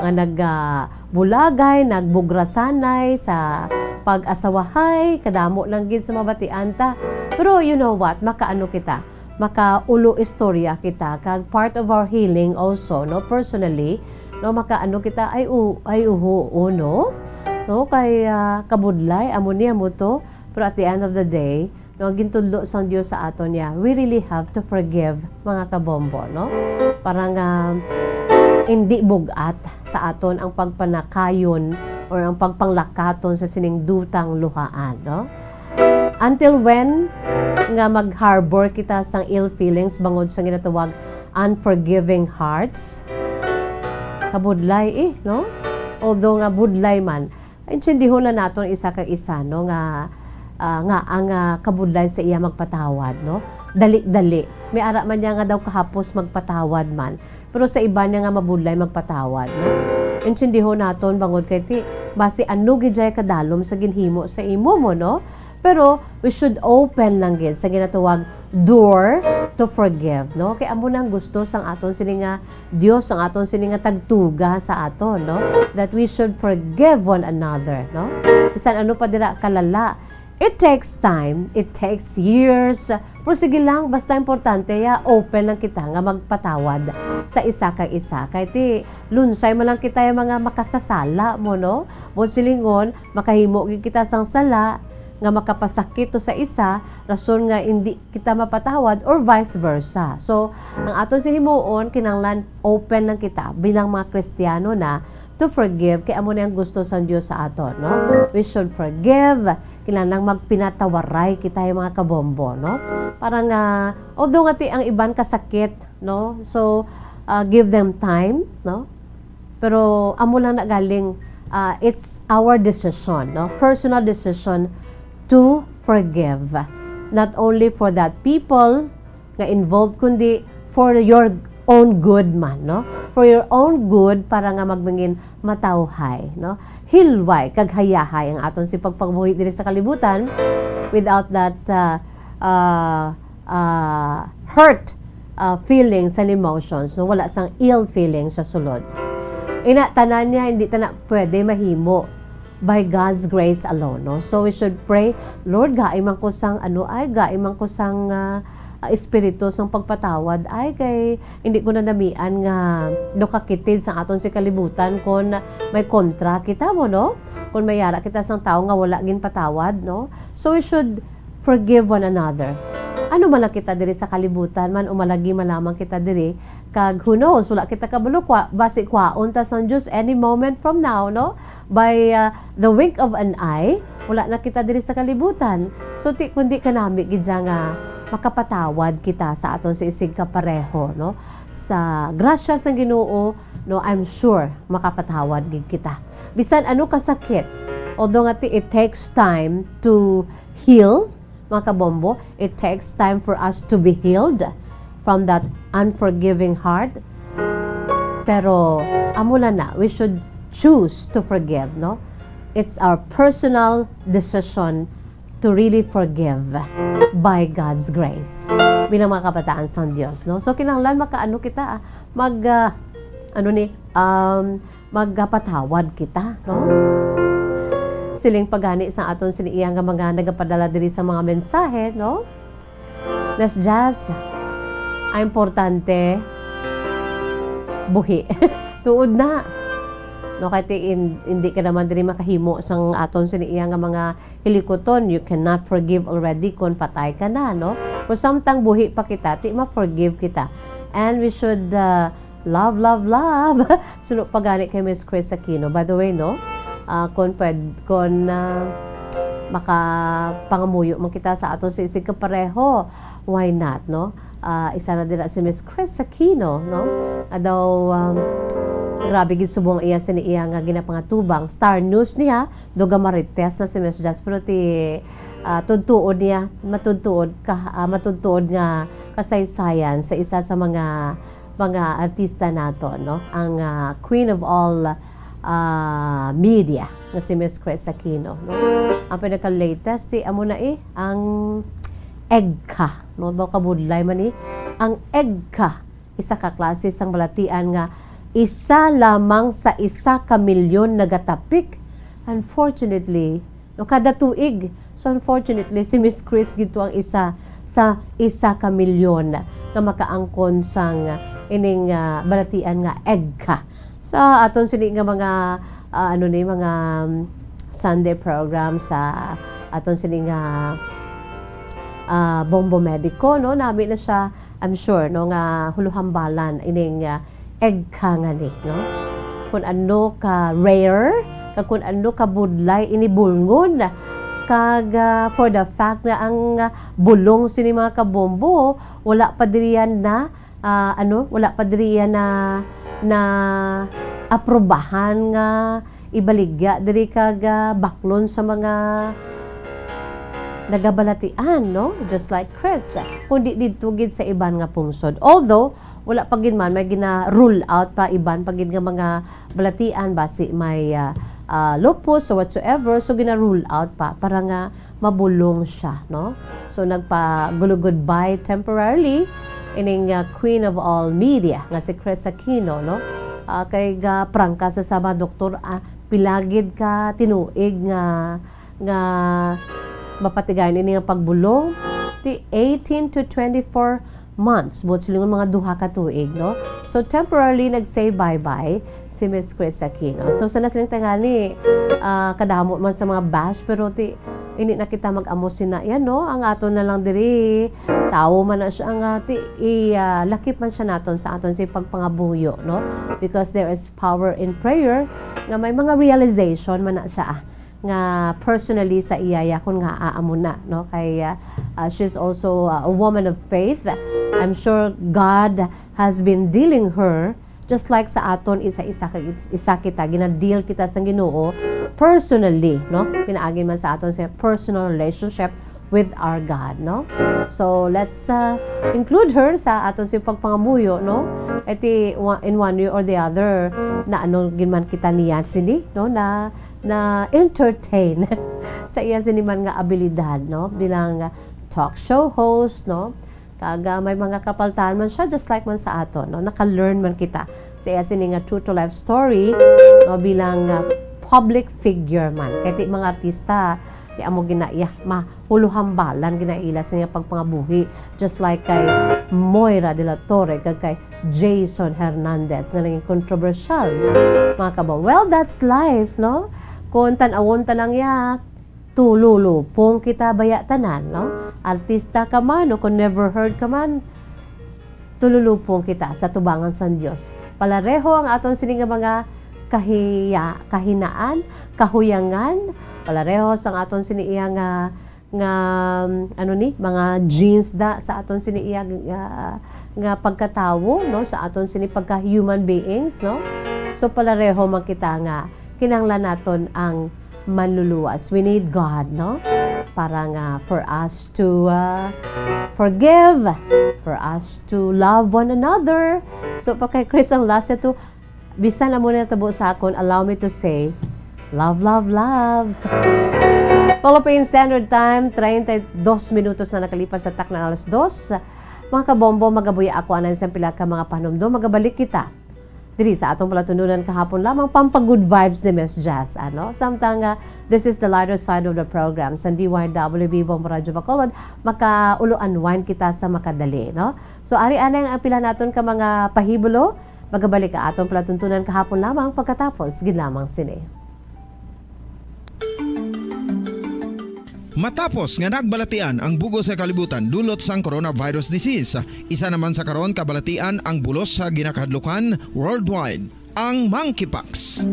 Nga nag, ah, bulagay, nagbugrasanay sa pag-asawahay, kadamo lang gid sa mabatian ta. Pero you know what? Makaano kita? Makaulo istorya kita. Kag part of our healing also, no? Personally, no? Makaano kita? Ay, u-, ay, uho, no? No? Kay, ah, kabudlay, amo ni, amo to. Pero at the end of the day, no, ang gintudlo sang Dios sa aton niya, we really have to forgive, mga kabombo, no? Para nga hindi bugat sa aton ang pagpanakayon or ang pagpanglakaton sa sining dutang luhaan, no? Until when nga mag-harbor kita sang ill feelings bangod sa ginatawag unforgiving hearts? Kabudlay, eh, no? Although nga budlay man, intindihon na naton isa kag isa, no, nga, ah, nga ang, ah, kabudlay sa iya magpatawad, no? Dali-dali. May ara man niya nga daw kahapos magpatawad man. Pero sa iba niya nga mabudlay magpatawad, no? Intindihon naton bangod kay ti, basi ano gid jay kadalom sa ginhimo sa imo mo, no? Pero we should open lang gid sa ginatawag door to forgive, no? Kay amo nang gusto sang aton sini nga Dios, sang aton sini nga tagtuga sa aton, no? That we should forgive one another, no? Bisan ano pa dira kalala, it takes time, it takes years. Pero sige lang, basta importante ya, open lang kita nga magpatawad sa isa kag isa. Kay ti, lunsay man lang kita ya mga makasasala mo, no? Buot silingon, makahimo gid kita sang sala nga makapasakit to sa isa, rason nga hindi kita mapatawad or vice versa. So, ang aton si himuon, kinahanglan open lang kita bilang mga Kristiyano na to forgive, kay amo na ang gusto sang Dios sa aton, no? We should forgive. Kinahanglan magpinatawaray kita, yung mga kabombo, no? Para nga, although nga ti ang iban kasakit, no? So, uh, give them time, no? Pero amo lang na galing, uh, it's our decision, no? Personal decision to forgive. Not only for that people nga involved, kundi for your own good man, no? For your own good, para nga magmangin matawhay, no? Hilway kag hayahay ang aton si pagpabuhi diri sa kalibutan without that, uh, uh, uh, hurt, uh, feelings and emotions, no? Wala sang ill feelings sa sulod. Ina, tanan niya, hindi ta na pwede mahimo by God's grace alone, no? So we should pray, "Lord, gai man ko sang ano, ay, gai man ko sang, ah, ah, espiritu sang pagpatawad, ay, kay hindi ko na namian nga nakakitid sang aton si kalibutan kon may kontra kita mo, no? Kon may yara kita sang tawo nga wala ginpatawad, no?" So we should forgive one another. Ano man lang kita diri sa kalibutan man o malagi man lamang kita diri, kag who knows, wala kita kabalo, kwa, basi kwaon ta sang Dios any moment from now, no? By, uh, the wink of an eye, wala na kita diri sa kalibutan. So, ti, kundi kanami gid siya nga makapatawad kita sa aton sa isig kapareho, no? Sa grasya sang Ginoo, no, I'm sure makapatawad gid kita. Bisan ano ka sakit, although nga ti, it takes time to heal, mga kabombo, it takes time for us to be healed from that unforgiving heart. Pero amo lang na, we should choose to forgive, no? It's our personal decision to really forgive by God's grace. Bilang mga kabataan sang Dios, no? So, kinahanglan makaano kita, ah, mag, ah, ano ni, um, magpatawad kita, no? Siling pa gani sa aton sini iya nga mga nagapadala diri sa mga mensahe, no? Miss Jazz, ang importante, buhi. Tuod na. No, kay ti in-, hindi ka naman diri makahimo sang aton sini iya nga mga hilikuton. You cannot forgive already kung patay ka na, no? Kung samtang buhi pa kita, ti ma-forgive kita. And we should, uh, love, love, love. Suno pa gani kay Miss Chris Aquino. By the way, no? Ah, kung pwed-, kung, ah, makapangamuyo man kita sa aton sa isig kapareho, why not, no? Ah, isa na dira si Miss Chris Aquino, no? Nga daw, um, grabe gid subong iya sini iya nga ginapangatubang. Star News niya, duga marites na si Miss Jazz, pero ti, ah, tudtuod niya, matudtuod ka, ah, matudtuod nga kasaysayan sa isa sa mga, mga artista nato, no? Ang, ah, queen of all, ah, media, nga si Miss Chris Aquino, no? Ang pinaka-latest, ti, amo na, eh, ang EDCA, no? Daw kabudlay man, eh, ang EDCA, isa ka klase sang balatian nga isa lamang sa isa ka milyon nagatapik. Unfortunately, no, kada tuig. So, unfortunately, si Miss Chris gid to ang isa sa isa ka milyon nga makaangkon sang ining, ah, balatian nga EDCA. Sa aton sini nga mga, ah, ano ni, mga, um, Sunday program sa aton sini nga, ah, Bombo Medico, no? Nami na siya, I'm sure, no, nga huluhambalan ining, ah, EDCA nga ni, no? Kung ano ka rare, kag kung ano ka budlay ini bulngon, kag, ah, for the fact na ang, ah, bulong sini mga kabombo, wala pa diri yan na, ah, ano, wala pa diri yan na, na aprobahan nga ibaligya diri kag, ah, baklon sa mga nagabalatian, no? Just like Chris. Kundi didto gid sa iban nga pungsod. Although, wala pa gid man, may gina-rule out pa iban pa gid nga mga balatian, basi may, ah, ah, lupus or whatsoever, so gina-rule out pa para nga mabulong siya, no? So nagpa-gulugod by temporarily ining, ah, Queen of All Media nga si Chris Aquino, no? Ah, kay ga prangka sa, sa mga doktor, ah, pila gid ka tinuig nga, nga mapatigayon ini nga pagbulong? Ti eighteen to twenty-four months, buot silingon mga duha ka tuig, no? So, temporarily nag-say bye-bye si Miss Chris Aquino. So, sa nasiling tangani, ah, kadamo man sa mga bash, pero ti, ini na kita mag-amo sina yan, no? Ang ato na lang diri, tawo man na siya nga, ti, i, ah, lakip man siya naton sa aton si pagpangabuyo, no? Because there is power in prayer, nga may mga realization man na siya, ah, nga personally sa iya, ya, kun nga aamo na, no? Kay, ah, ah, she's also, ah, a woman of faith. I'm sure God has been dealing her just like sa aton isa-isa ka, isa kita, gina-deal kita sang Ginoo personally, no? Pinaagi man sa aton sa personal relationship with our God, no? So, let's, uh, include her sa aton sa pagpangamuyo, no? Iti, wa-, in one way or the other, na ano gid man kita niya sini, no? Na, na entertain sa iya sini man nga abilidad, no? Bilang, uh, talk show host, no? Kag, ah, may mga kapaltahan man siya, just like man sa aton, no? Naka-learn man kita sa iya sini nga true to life story, no? Bilang, ah, public figure man. Kay ti mga artista, ti amo gina-, iya, mahuluhambalan ginaila sa iya pagpangabuhi. Just like kay Moira de la Torre, kag kay Jason Hernandez, nga naging kontrobersyal. Mga kabo, well, that's life, no? Kung tan-awon ta lang ya, tululupong kita baya tanan, no? Artista ka man o kung never heard ka man, tululupong kita sa tubangan sang Dios. Palareho ang aton sini nga mga kahiya-, kahinaan, kahuyangan, palareho sang aton sini iya nga, nga, ano ni, mga genes da sa aton sini iya nga, nga pagkatawo, no? Sa aton sini pagka human beings, no? So, palareho man kita nga kinahanglan naton ang manluluwas. We need God, no? Para nga for us to, uh, forgive, for us to love one another. So, pa kay Chris ang last ito, bisan na muna natabo sa akon, allow me to say, love, love, love. Philippine Standard Time, treinta y dos minutos na nakalipas sa takna alas dos. Mga kabombo, magabuya ako anay sa pila ka mga panumdom. Magabalik kita diri sa atong palatundunan kahapon lamang, pampag-good vibes ni Miss Jazz, ano? Samtang, ah, this is the lighter side of the program. Sa D Y W B Bombo Radyo Bacolod, makaulo-unwind kita sa makadali, no? So, ari anay ang pila naton ka mga pahibulo. Magabalik ang atong palatuntunan kahapon lamang pagkatapos gid lamang sini. Matapos nga nagbalatian ang bug-os nga kalibutan dulot sang coronavirus disease, isa naman sa karon kabalatian ang bulos sa ginakahadlukan worldwide, ang monkeypox.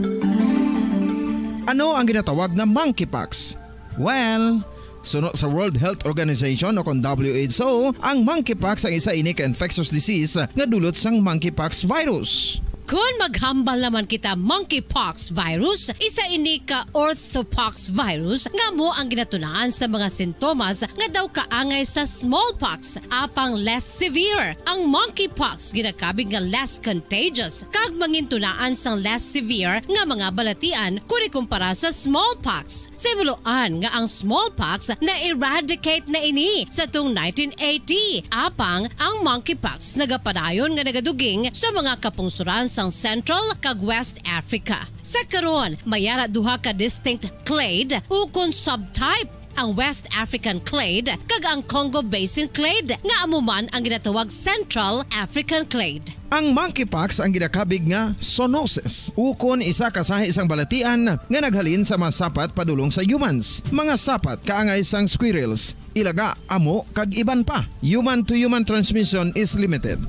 Ano ang ginatawag nga monkeypox? Well, suno sa World Health Organization o kon W H O, ang monkeypox ang isa ini ka infectious disease nga dulot sang monkeypox virus. Kon maghambal naman kita monkeypox virus, isa ini ka orthopox virus nga amo ang ginatunaan sa mga sintomas nga daw kaangay sa smallpox, apang less severe. Ang monkeypox ginakabig nga less contagious kag mangintunaan sang less severe nga mga balatian kon ikumpara sa smallpox. Sa himuloan nga ang smallpox na-eradicate na ini sa tung nineteen eighty, apang ang monkeypox nagapadayon nga nagaduging sa mga kapungsoran sang Central kag West Africa. Sa karon, may ara duha ka distinct clade ukon subtype, ang West African clade kag ang Congo Basin clade, nga amo man ang ginatawag Central African clade. Ang monkeypox ang ginakabig nga zoonosis, ukon isa ka sahi sang balatian nga naghalin sa mga sapat padulong sa humans. Mga sapat kaangay sang squirrels, ilaga, amo, kag iban pa. Human-to-human transmission is limited.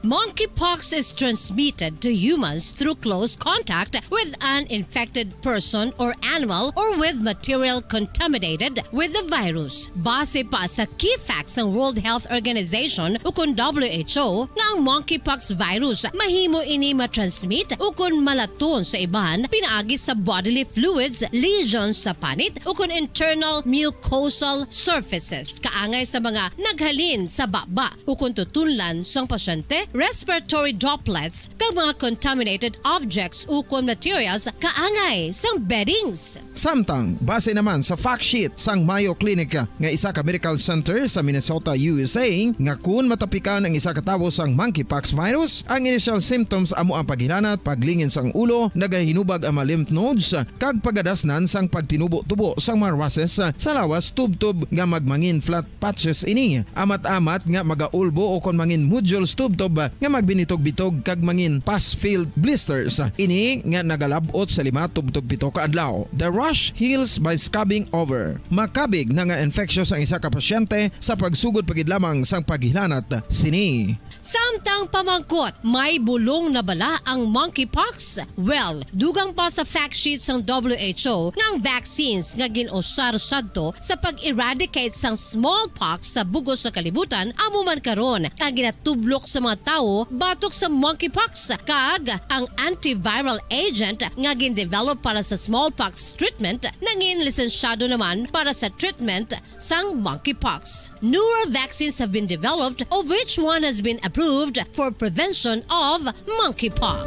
Monkeypox is transmitted to humans through close contact with an infected person or animal or with material contaminated with the virus. Base pa sa key facts sang World Health Organization ukon W H O, nga ang monkeypox virus mahimo ini matransmit ukon malaton sa iban pinaagi sa bodily fluids, lesions sa panit, ukon internal mucosal surfaces kaangay sa mga naghalin sa baba ukon tutunlan sang pasyente respiratory droplets, kag mga contaminated objects ukon materials kaangay sang beddings. Samtang, base naman sa fact sheet sang Mayo Clinic nga isa ka medical center sa Minnesota, U S A, nga kun matapikan ang isa ka tawo sang monkeypox virus, ang initial symptoms amo ang paghilanat, paglingin sang ulo, nagahinubag ang mga lymph nodes, kag pagadasnan sang pagtinubo-tubo sang mga rushes sa lawas tubtob nga magmangin flat patches ini, amat-amat nga magaulbo o kon mangin nodules tubtob nga magbinitog-bitog kag mangin pus-filled blisters ini nga nagalab-ot sa lima tubtob pito ka adlaw. The rash heals by scrubbing over. Makabig na nga infectious ang isa ka pasyente sa pagsugod pa gid lamang sang paghilanat sini. Samtang pamangkot, may bulong na bala ang monkeypox? Well, dugang pa sa fact sheet sang W H O nga ang vaccines nga gin-usar sadto sa pag-eradicate sang smallpox sa bug-os nga kalibutan amo man karon ang ginatublok sa mga tawo batok sa monkeypox, kag ang antiviral agent nga gin-develop para sa smallpox treatment nangin lisensyado naman para sa treatment sang monkeypox. Newer vaccines have been developed, of which one has been approved for prevention of monkeypox.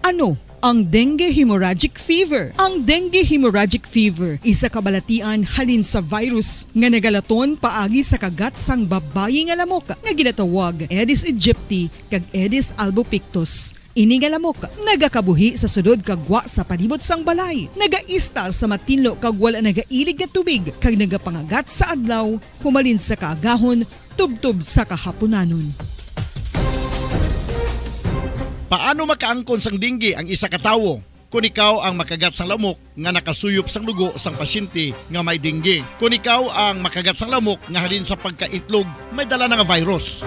Ano ang dengue hemorrhagic fever? Ang dengue hemorrhagic fever isa ka balatian halin sa virus nga nagalaton paagi sa kagat sang babayi nga lamok nga ginatawag Aedes aegypti kag Aedes albopictus. Ini nga lamok nagakabuhi sa sulod kag gwa sa palibot sang balay, nagaistar sa matinlo kag wala nagailig nga tubig, kag nagapangagat sa adlaw humalin sa kaagahon tubtob sa kahapunanon. Paano makaangkon sang dengue ang isa ka tawo? Kon ikaw ang makagat sang lamok nga nakasuyop sang dugo sang pasyente nga may dengue. Kon ikaw ang makagat sang lamok nga halin sa pagkaitlog may dala na nga virus.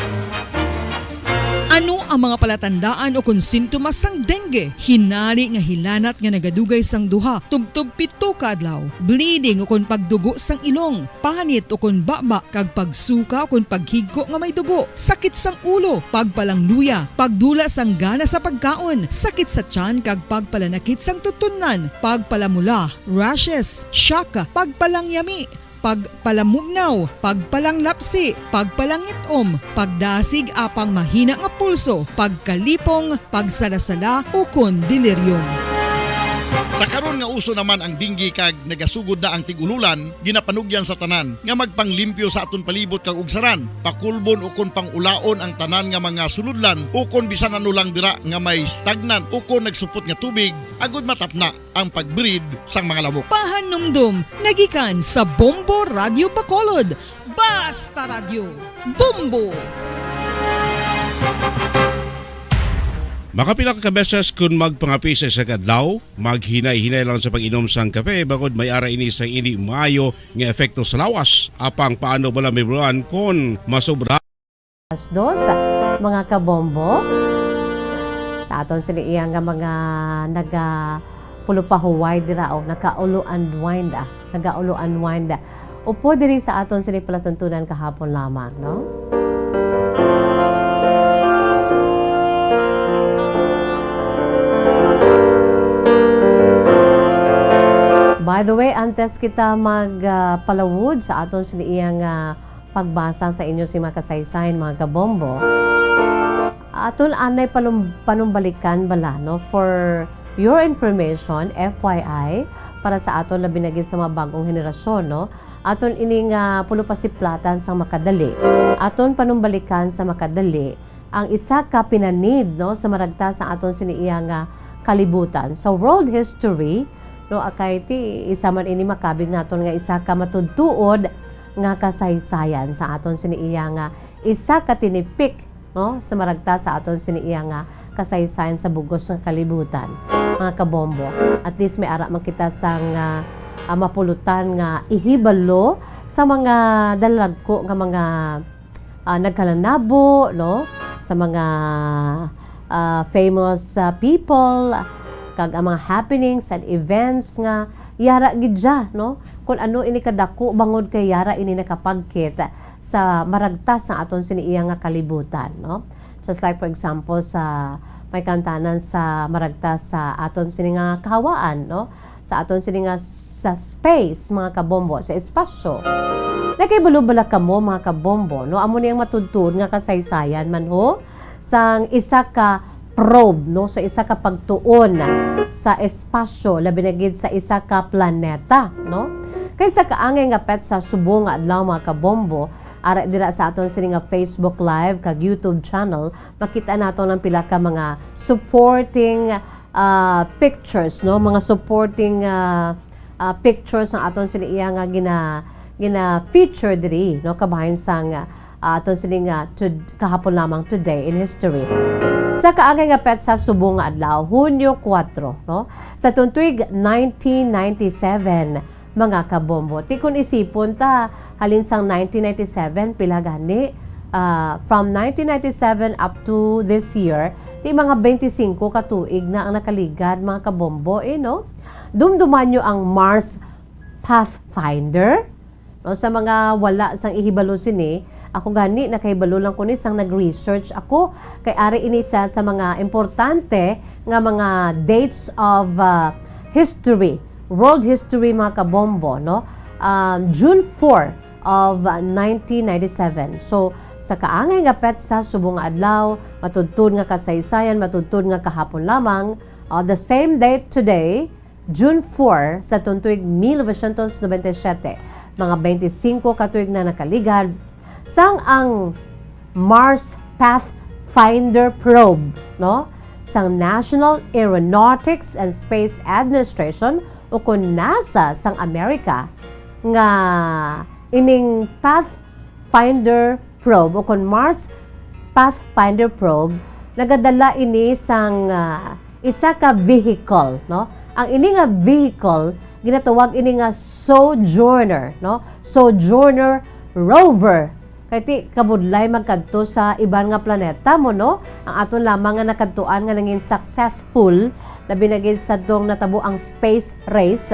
Ano ang mga palatandaan o kon sintomas sang dengue? Hinari nga hilanat nga nagadugay sang duha tubtob pito ka adlaw, bleeding o kon pagdugo sang ilong, panit o kon baba, kag pagsuka o kon paghigko nga may dugo, sakit sang ulo, pagpalangluya, pagdula sang gana sa pagkaon, sakit sa tiyan kag pagpalanakit sang tutunlan, pagpalamula, rashes, shock, pagpalangyami, pagpalamugnaw, pagpalanglapsi, pagpalangit-om, pagdasig apang mahina nga pulso, pagkalipong, pagsala-sala, ukon delirium. Sa karon nga uso naman ang dengue kag nagasugod na ang tig-ululan, ginapanugyan sa tanan nga magpanglimpyo sa aton palibot kag ugsaran, pakulbon ukon pang-ulaon ang tanan nga mga sulodlan ukon bisan ano lang dira nga may stagnant ukon nagsupot nga tubig, agud matapna ang pag-breed sang mga lamok. Pahanumdom nga gikan sa Bombo Radyo Bacolod, Basta Radyo, Bombo! Makapila ka beses kon magpangapi sa isa ka adlaw, maghinay-hinay lang sa pag-inom sang kape, bangod may ara ini sang indi maayo nga epekto sa lawas. Apang paano bala mahibaluan kon masobra? Alas dos, mga kabombo. Sa aton sini iya nga mga naga-, pulupahuway dira, o nagaulo-unwind, ah. Nagaulo-unwind. Upo diri sa aton sini palatuntunan kahapon lamang, no? By the way, antes kita mag, ah, palawod sa aton sini iya nga pagbasa sa inyo sing mga kasaysayan, mga kabombo, aton anay palum-, panumbalikan bala, no? For your information, F Y I, para sa aton, labi na gid sa mga bagong henerasyon, no? Aton ini nga pulupasiplatan sa makadali. Aton panumbalikan sa makadali ang isa ka pinanid, no, sa maragta sa aton sini iya nga kalibutan. Sa world history, no, akay ti isa man ini makabig naton nga isa ka matudtuod nga kasaysayan sa aton sini iya nga isa ka tinipik, no, sa maragta sa aton sini iya nga kasaysayan sa bug-os nga kalibutan, mga kabombo. At least may ara man kita sang, ah, ah, mapulutan nga ihibalo sa mga dalagko nga mga, ah, nagkalanabo, no, sa mga, ah, famous, ah, people, kag ang mga happenings and events nga yara gid siya, no? Kung ano ini kadako, bangod kay yara ini nakapagkit sa maragtas nga aton sini iya nga kalibutan, no? Just like, for example, sa may kantanan sa maragtas sa aton sini nga kahawaan, no? Sa aton sini nga sa space, mga kabombo, sa espasyo. Nakahibalo bala kamo, mga kabombo, no? Amo ni ang matuod-tuod nga kasaysayan man, ho, sang isa ka probe, no, sa isa ka pagtuon sa espasyo, labi na gid sa isa ka planeta, no? Kay sa kaangay nga petsa subong nga adlaw, mga kabombo, ara dira sa aton sini nga Facebook Live kag YouTube channel, makita naton ang pila ka mga supporting, ah, pictures, no? Mga supporting, ah, ah, pictures ang aton sini iya nga gina-, gina-feature diri, no? Kabahin sang, ah, aton sini nga tud-, kahapon lamang, today in history. Sa kaangay nga petsa subong nga adlaw, Hunyo kuwatro, no? Sa tuig nineteen ninety-seven, mga kabombo. Ti kun isipon ta, halin sang nineteen ninety-seven, pila gani? Ah, from nineteen ninety-seven up to this year, ti mga twenty-five ka tuig na ang nakaligad, mga kabombo, eh, no? Dumduman nyo ang Mars Pathfinder. No, sa mga wala sang ihibalo sini, ako gani nakahibalo lang ko ni sang nag-research ako, kay ari ini siya sa mga importante nga mga dates of, ah, history, world history, mga kabombo, no? Um, June four of, ah, nineteen ninety-seven. So, sa kaangay nga petsa subong nga adlaw, matuod-tuod nga kasaysayan, matuod-tuod nga kahapon lamang, ah, the same date today, June four sa tuig mil novecientos nobenta y siyete, mga twenty-five ka tuig na nakaligad, sang ang Mars Pathfinder probe, no, sang National Aeronautics and Space Administration, o kon NASA sang Amerika, nga ining Pathfinder probe o kon Mars Pathfinder probe, nagadala ini sang, ah, isa ka vehicle, no? Ang ini nga vehicle, ginatawag ini nga Sojourner, no? Sojourner rover. Kay ti kabudlay magkadto sa iban nga planeta mo, no? Ang aton lamang nga nakadtuan nga nangin successful, labi na gid sa tong natabo ang space race,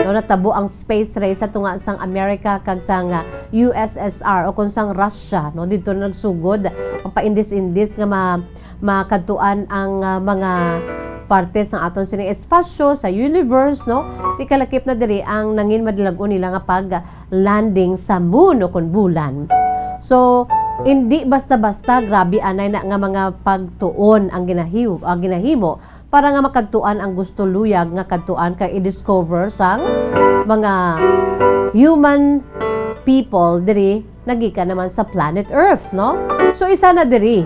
no? Natabo ang space race sa tunga sang Amerika kag sang, ah, U S S R o kon sang Russia, no? Didto na nagsugod ang paindis-indis nga ma-, makadtuan ang, ah, mga parte sang aton sining espasyo, sa universe, no? Ti kalakip na diri ang nangin madilag-on nila nga pag-landing sa moon o kon bulan. So, indi basta-basta, grabe anay na nga mga pagtuon ang ginahiw-, ang ginahimo para nga makadtuan ang gusto luyag nga kadtuan kay i-discover sang mga human people diri nagikan naman sa planet Earth, no? So, isa na diri,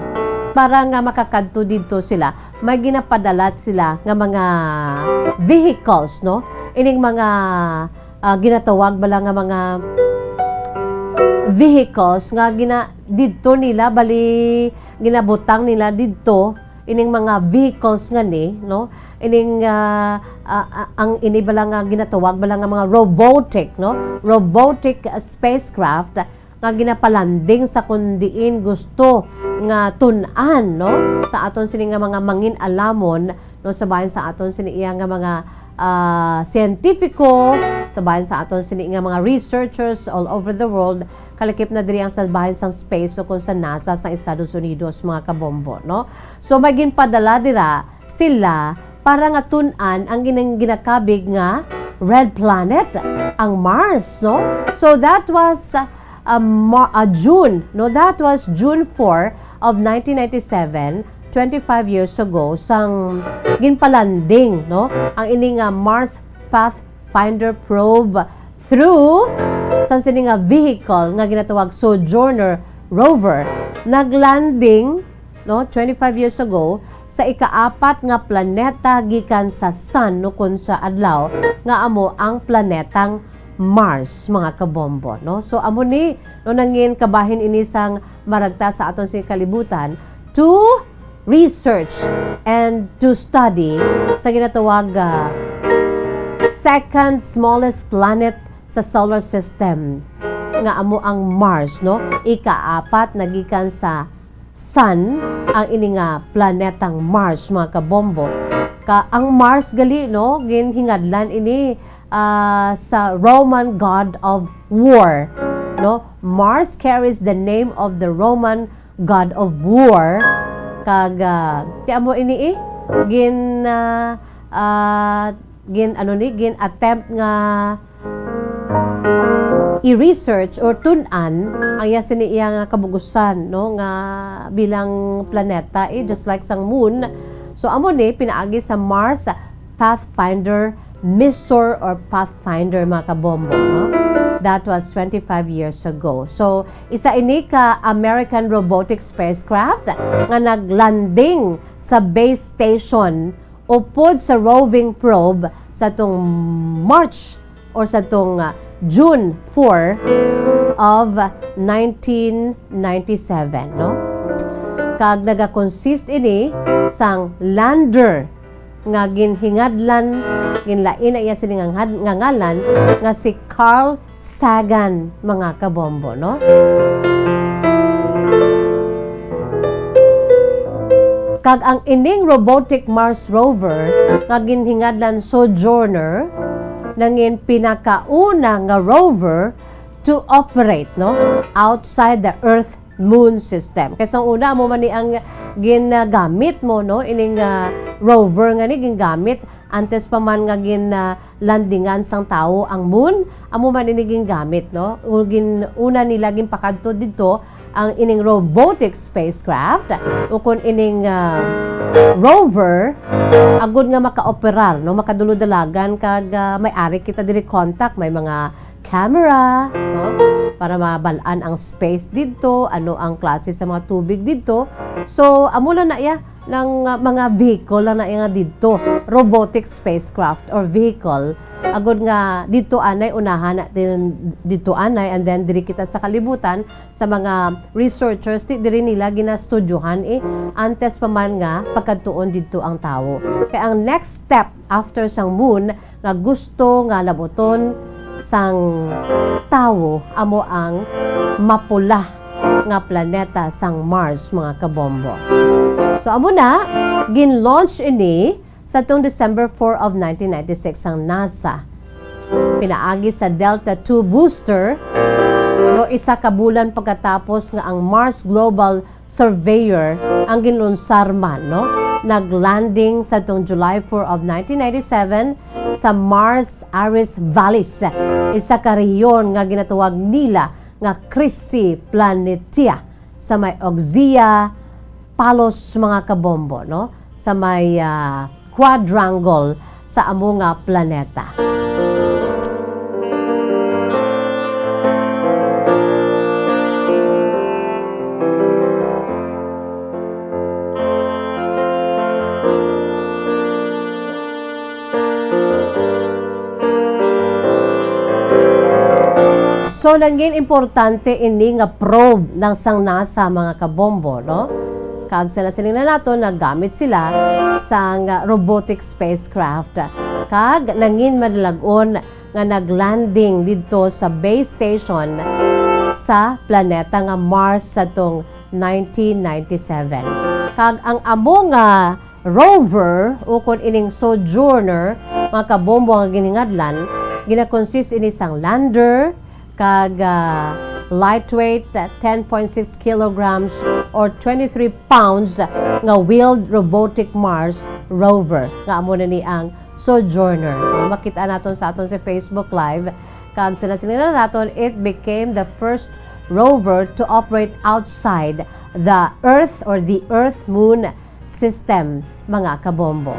para nga makakadto didto sila, may ginapadala sila nga mga vehicles, no? Ining mga, ah, ginatawag bala nga mga vehicles nga gina-, didto nila, bali, ginabutang nila didto, ining mga vehicles nga ni, no? Ining, ah, ah, ah, ang ini bala nga ginatawag bala nga mga robotic, no? Robotic, ah, spacecraft nga ginapalanding sa kon diin gusto nga tun-an, no? Sa aton sini nga mga mangin-alamon, no? Sa bahin sa aton sini iya nga mga, ah, siyentipiko, sa bahin sa aton sini nga mga researchers all over the world, kalakip na diri ang sa bahin sang space o kon sa NASA sa Estados Unidos, mga kabombo, no? So, may ginpadala dira sila para nga tun-an ang ginang-, ginakabig nga red planet, ang Mars, no? So, that was, uh, uh, Ma-, uh, June, no? That was June four of nineteen ninety-seven, twenty-five years ago, sang ginpalanding, no? Ang ini nga Mars Pathfinder probe through sang sini nga vehicle nga ginatawag Sojourner rover. Naglanding, no, twenty-five years ago, sa ikaapat nga planeta gikan sa Sun, no, kon sa Adlaw, nga amo ang planetang Mars, mga kabombo, no? So, amo ni, no, nangin kabahin ini sang maragta sa aton sini kalibutan to research and to study sa ginatawag, ah, second smallest planet sa solar system, nga amo ang Mars, no? Ikaapat na gikan sa Sun ang ini nga planetang Mars, mga kabombo. Ka, ang Mars gali, no, ginhingadlan ini, ah, sa Roman god of war, no? Mars carries the name of the Roman god of war. Kag, ah, ti amo ini, eh, gin, ah, ah, gin, ano ni, gin attempt nga i-research or tun-an ang iya sini iya nga kabugusan, no, nga bilang planeta, eh, just like sang moon. So, amo ni pinaagi sa Mars Pathfinder mission or Pathfinder, mga kabombo, no? That was twenty-five years ago. So, isa ini ka American robotic spacecraft nga naglanding sa base station upod sa roving probe sa tong March or sa tong, ah, June four of nineteen ninety-seven, no? Kag naga-consist ini sang lander nga ginhingadlan, ginlain na iya sini nga ngad-, nga ngalan nga si Carl Sagan, mga kabombo, no? Kag ang ining robotic Mars rover nga ginhingadlan Sojourner nangin pinakauna nga rover to operate, no, outside the Earth moon system. Kay sang una, amo man ni ang ginagamit mo, no, ining, ah, rover nga ni gingamit antes pa man nga gin, ah, landingan sang tawo ang moon, amo man ini gingamit, no? O gin-, una nila ginpakadto didto ang ining robotic spacecraft o kon ining, ah, rover agud nga makaoperar, no? Makadulodalagan kag, ah, may ari kita diri contact, may mga camera, no? Para mabal-an ang space didto, ano ang klase sa mga tubig didto. So, amo lang na iya, nang, ah, mga vehicle lang na iya nga didto, robotic spacecraft or vehicle. Agud nga didto anay unahan natin, didto anay, and then diri kita sa kalibutan, sa mga researchers, di, diri nila ginastudyohan, eh, antes pa man nga pagkadtuon didto ang tawo. Kay ang next step after sang moon nga gusto nga labuton sang tawo amo ang mapula nga planeta sang Mars, mga kabombo. So, amo na, gin-launch ini sa tong December four of nineteen ninety-six sang NASA. Pinaagi sa Delta two booster, no, isa ka bulan pagkatapos nga ang Mars Global Surveyor ang ginlunsar man, no? Nag-landing sa tong July four of nineteen ninety-seven sa Mars Aris Vallis, isa ka rehiyon nga ginatawag nila nga Crissi Planitia sa may Auxea Palus, mga kabombo, no? Sa may, ah, quadrangle sa amo nga planeta. So, nangin importante ini nga probe ng sang NASA, mga kabombo, no? Kag sa nasiling na nato, nagamit sila sang robotic spacecraft. Kag nangin madalagon nga nag-landing didto sa base station sa planeta nga Mars sa tong nineteen ninety-seven. Kag ang amo nga rover, ukon ining Sojourner, mga kabombo, nga ginhingadlan, ginakonsist ini sang lander, kag, ah, lightweight, ah, ten point six kilograms or twenty-three pounds nga wheeled robotic Mars rover, nga amo na ni ang Sojourner. Makita naton sa aton sa Facebook Live, kag sila sila naton, it became the first rover to operate outside the Earth or the Earth Moon system, mga kabombo.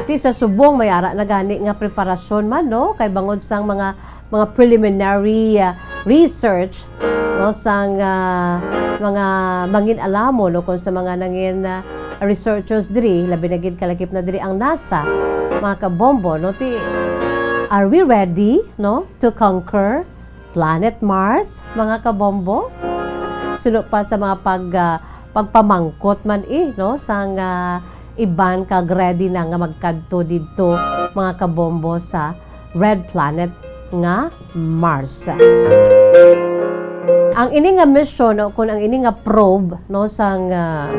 Ti sa subong may ara na gani nga preparasyon man, no? Kay bangod sang mga, mga preliminary, ah, research, no, sang, ah, mga mangin-alamo, no, kung sa mga nangin, ah, researchers diri, labi na gid kalakip na diri ang NASA, mga kabombo, no? Ti, are we ready, no, to conquer planet Mars, mga kabombo? Suno pa sa mga pag, ah, pagpamangkot man, eh, no, sang, ah, iban kag ready na nga magkadto didto, mga kabombo, sa red planet nga Mars. Ang ini nga mission, o kung ang ini nga probe, no, sang, ah,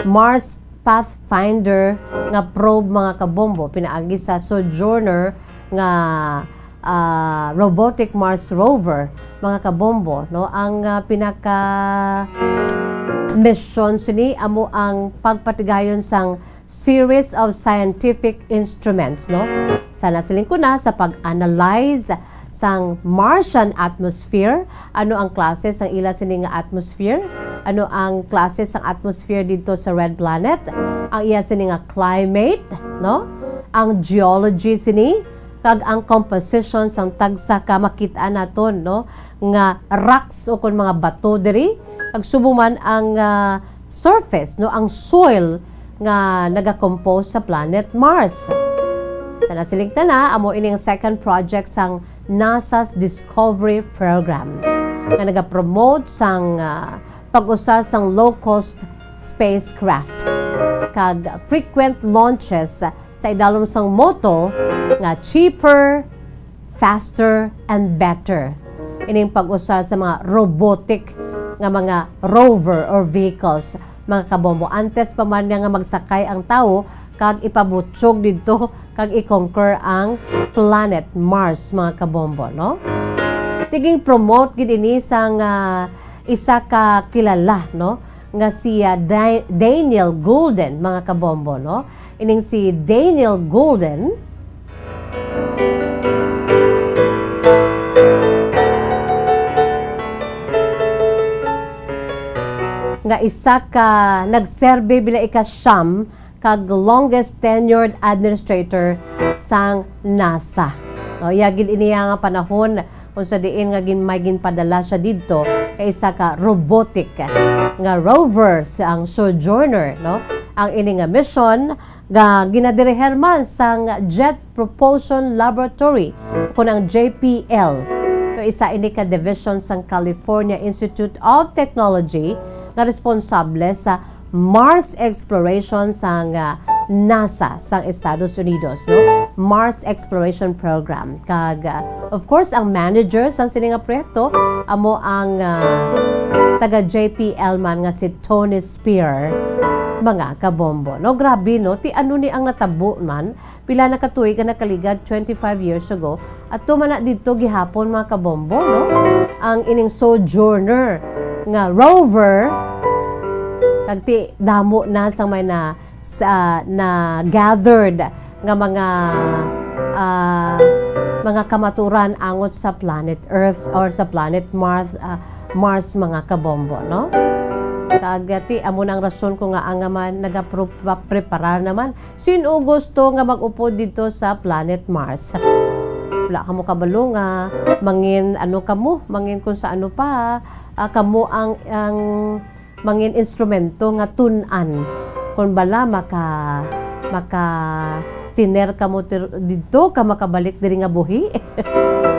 Mars Pathfinder nga probe, mga kabombo, pinaagi sa Sojourner nga ah, robotic Mars rover, mga kabombo, no? Ang, ah, pinaka misyon sini amo ang pagpatigayon sang series of scientific instruments, no? Sa nasiling ko na, sa pag-analyze sang Martian atmosphere, ano ang klase sang ila sini nga atmosphere, ano ang klase sang atmosphere dito sa red planet, ang iya sini nga climate, no? Ang geology sini, kag ang composition sang tagsa ka makit-an naton, no, nga rocks o kon mga bato diri, kag subong man ang, ah, surface, no, ang soil nga nagakompose sa planet Mars. Sa nasiling tana, amo ini ang second project sang NASA's Discovery Program nga nagapromote sang, ah, pag-usar sang low-cost spacecraft kag frequent launches sa idalom sang motto nga cheaper, faster, and better. Ining pag-usar sa mga robotic nga mga rover or vehicles, mga kabombo. Antes pa man niya nga magsakay ang tawo kag ipabutyog didto kag i-conquer ang planet Mars, mga kabombo, no? Tiging promote gid ini sang, ah, isa ka kilala, no, nga si, ah, Da-, Daniel Goulden, mga kabombo, no? Ining si Daniel Goulden, nga isa ka nagserbi bilang ikasyam kag longest tenured administrator sang NASA. No, iya gid ini nga panahon kung sa diin nga gin-, may ginpadala siya didto kay isa ka robotic nga rover, si ang Sojourner, no? Ang ini nga mission nga ginadiriher man sang Jet Propulsion Laboratory, kun ang J P L. No, isa ini ka division sang California Institute of Technology nga responsable sa Mars exploration sang, ah, NASA sang Estados Unidos, no? Mars Exploration Program. Kag, ah, of course, ang manager sang sini nga proyekto amo ang, ah, taga J P L man nga si Tony Spear, mga kabombo, no? Grabe, no? Ti ano ni ang natabo man? Pila na ka tuig ang nakaligad, twenty-five years ago, ato man na didto gihapon, mga kabombo, no? Ang ining Sojourner nga rover, kag ti damo na sang may na, sa, na gathered nga mga, ah, mga kamaturan angot sa planet Earth or sa planet Mars, ah, Mars, mga kabombo, no? Kag ti amo na ang rason ko nga ang nga man nagapreparar naman. Sin-o gusto nga mag-upod didto sa planet Mars? Wala kamo kabalo nga mangin ano kamo, mangin kung sa ano pa, ah, kamo ang, ang mangin instrumento nga tun-an. Kung bala maka-, maka-tiner kamo tir-, didto ka makabalik diri nga buhi.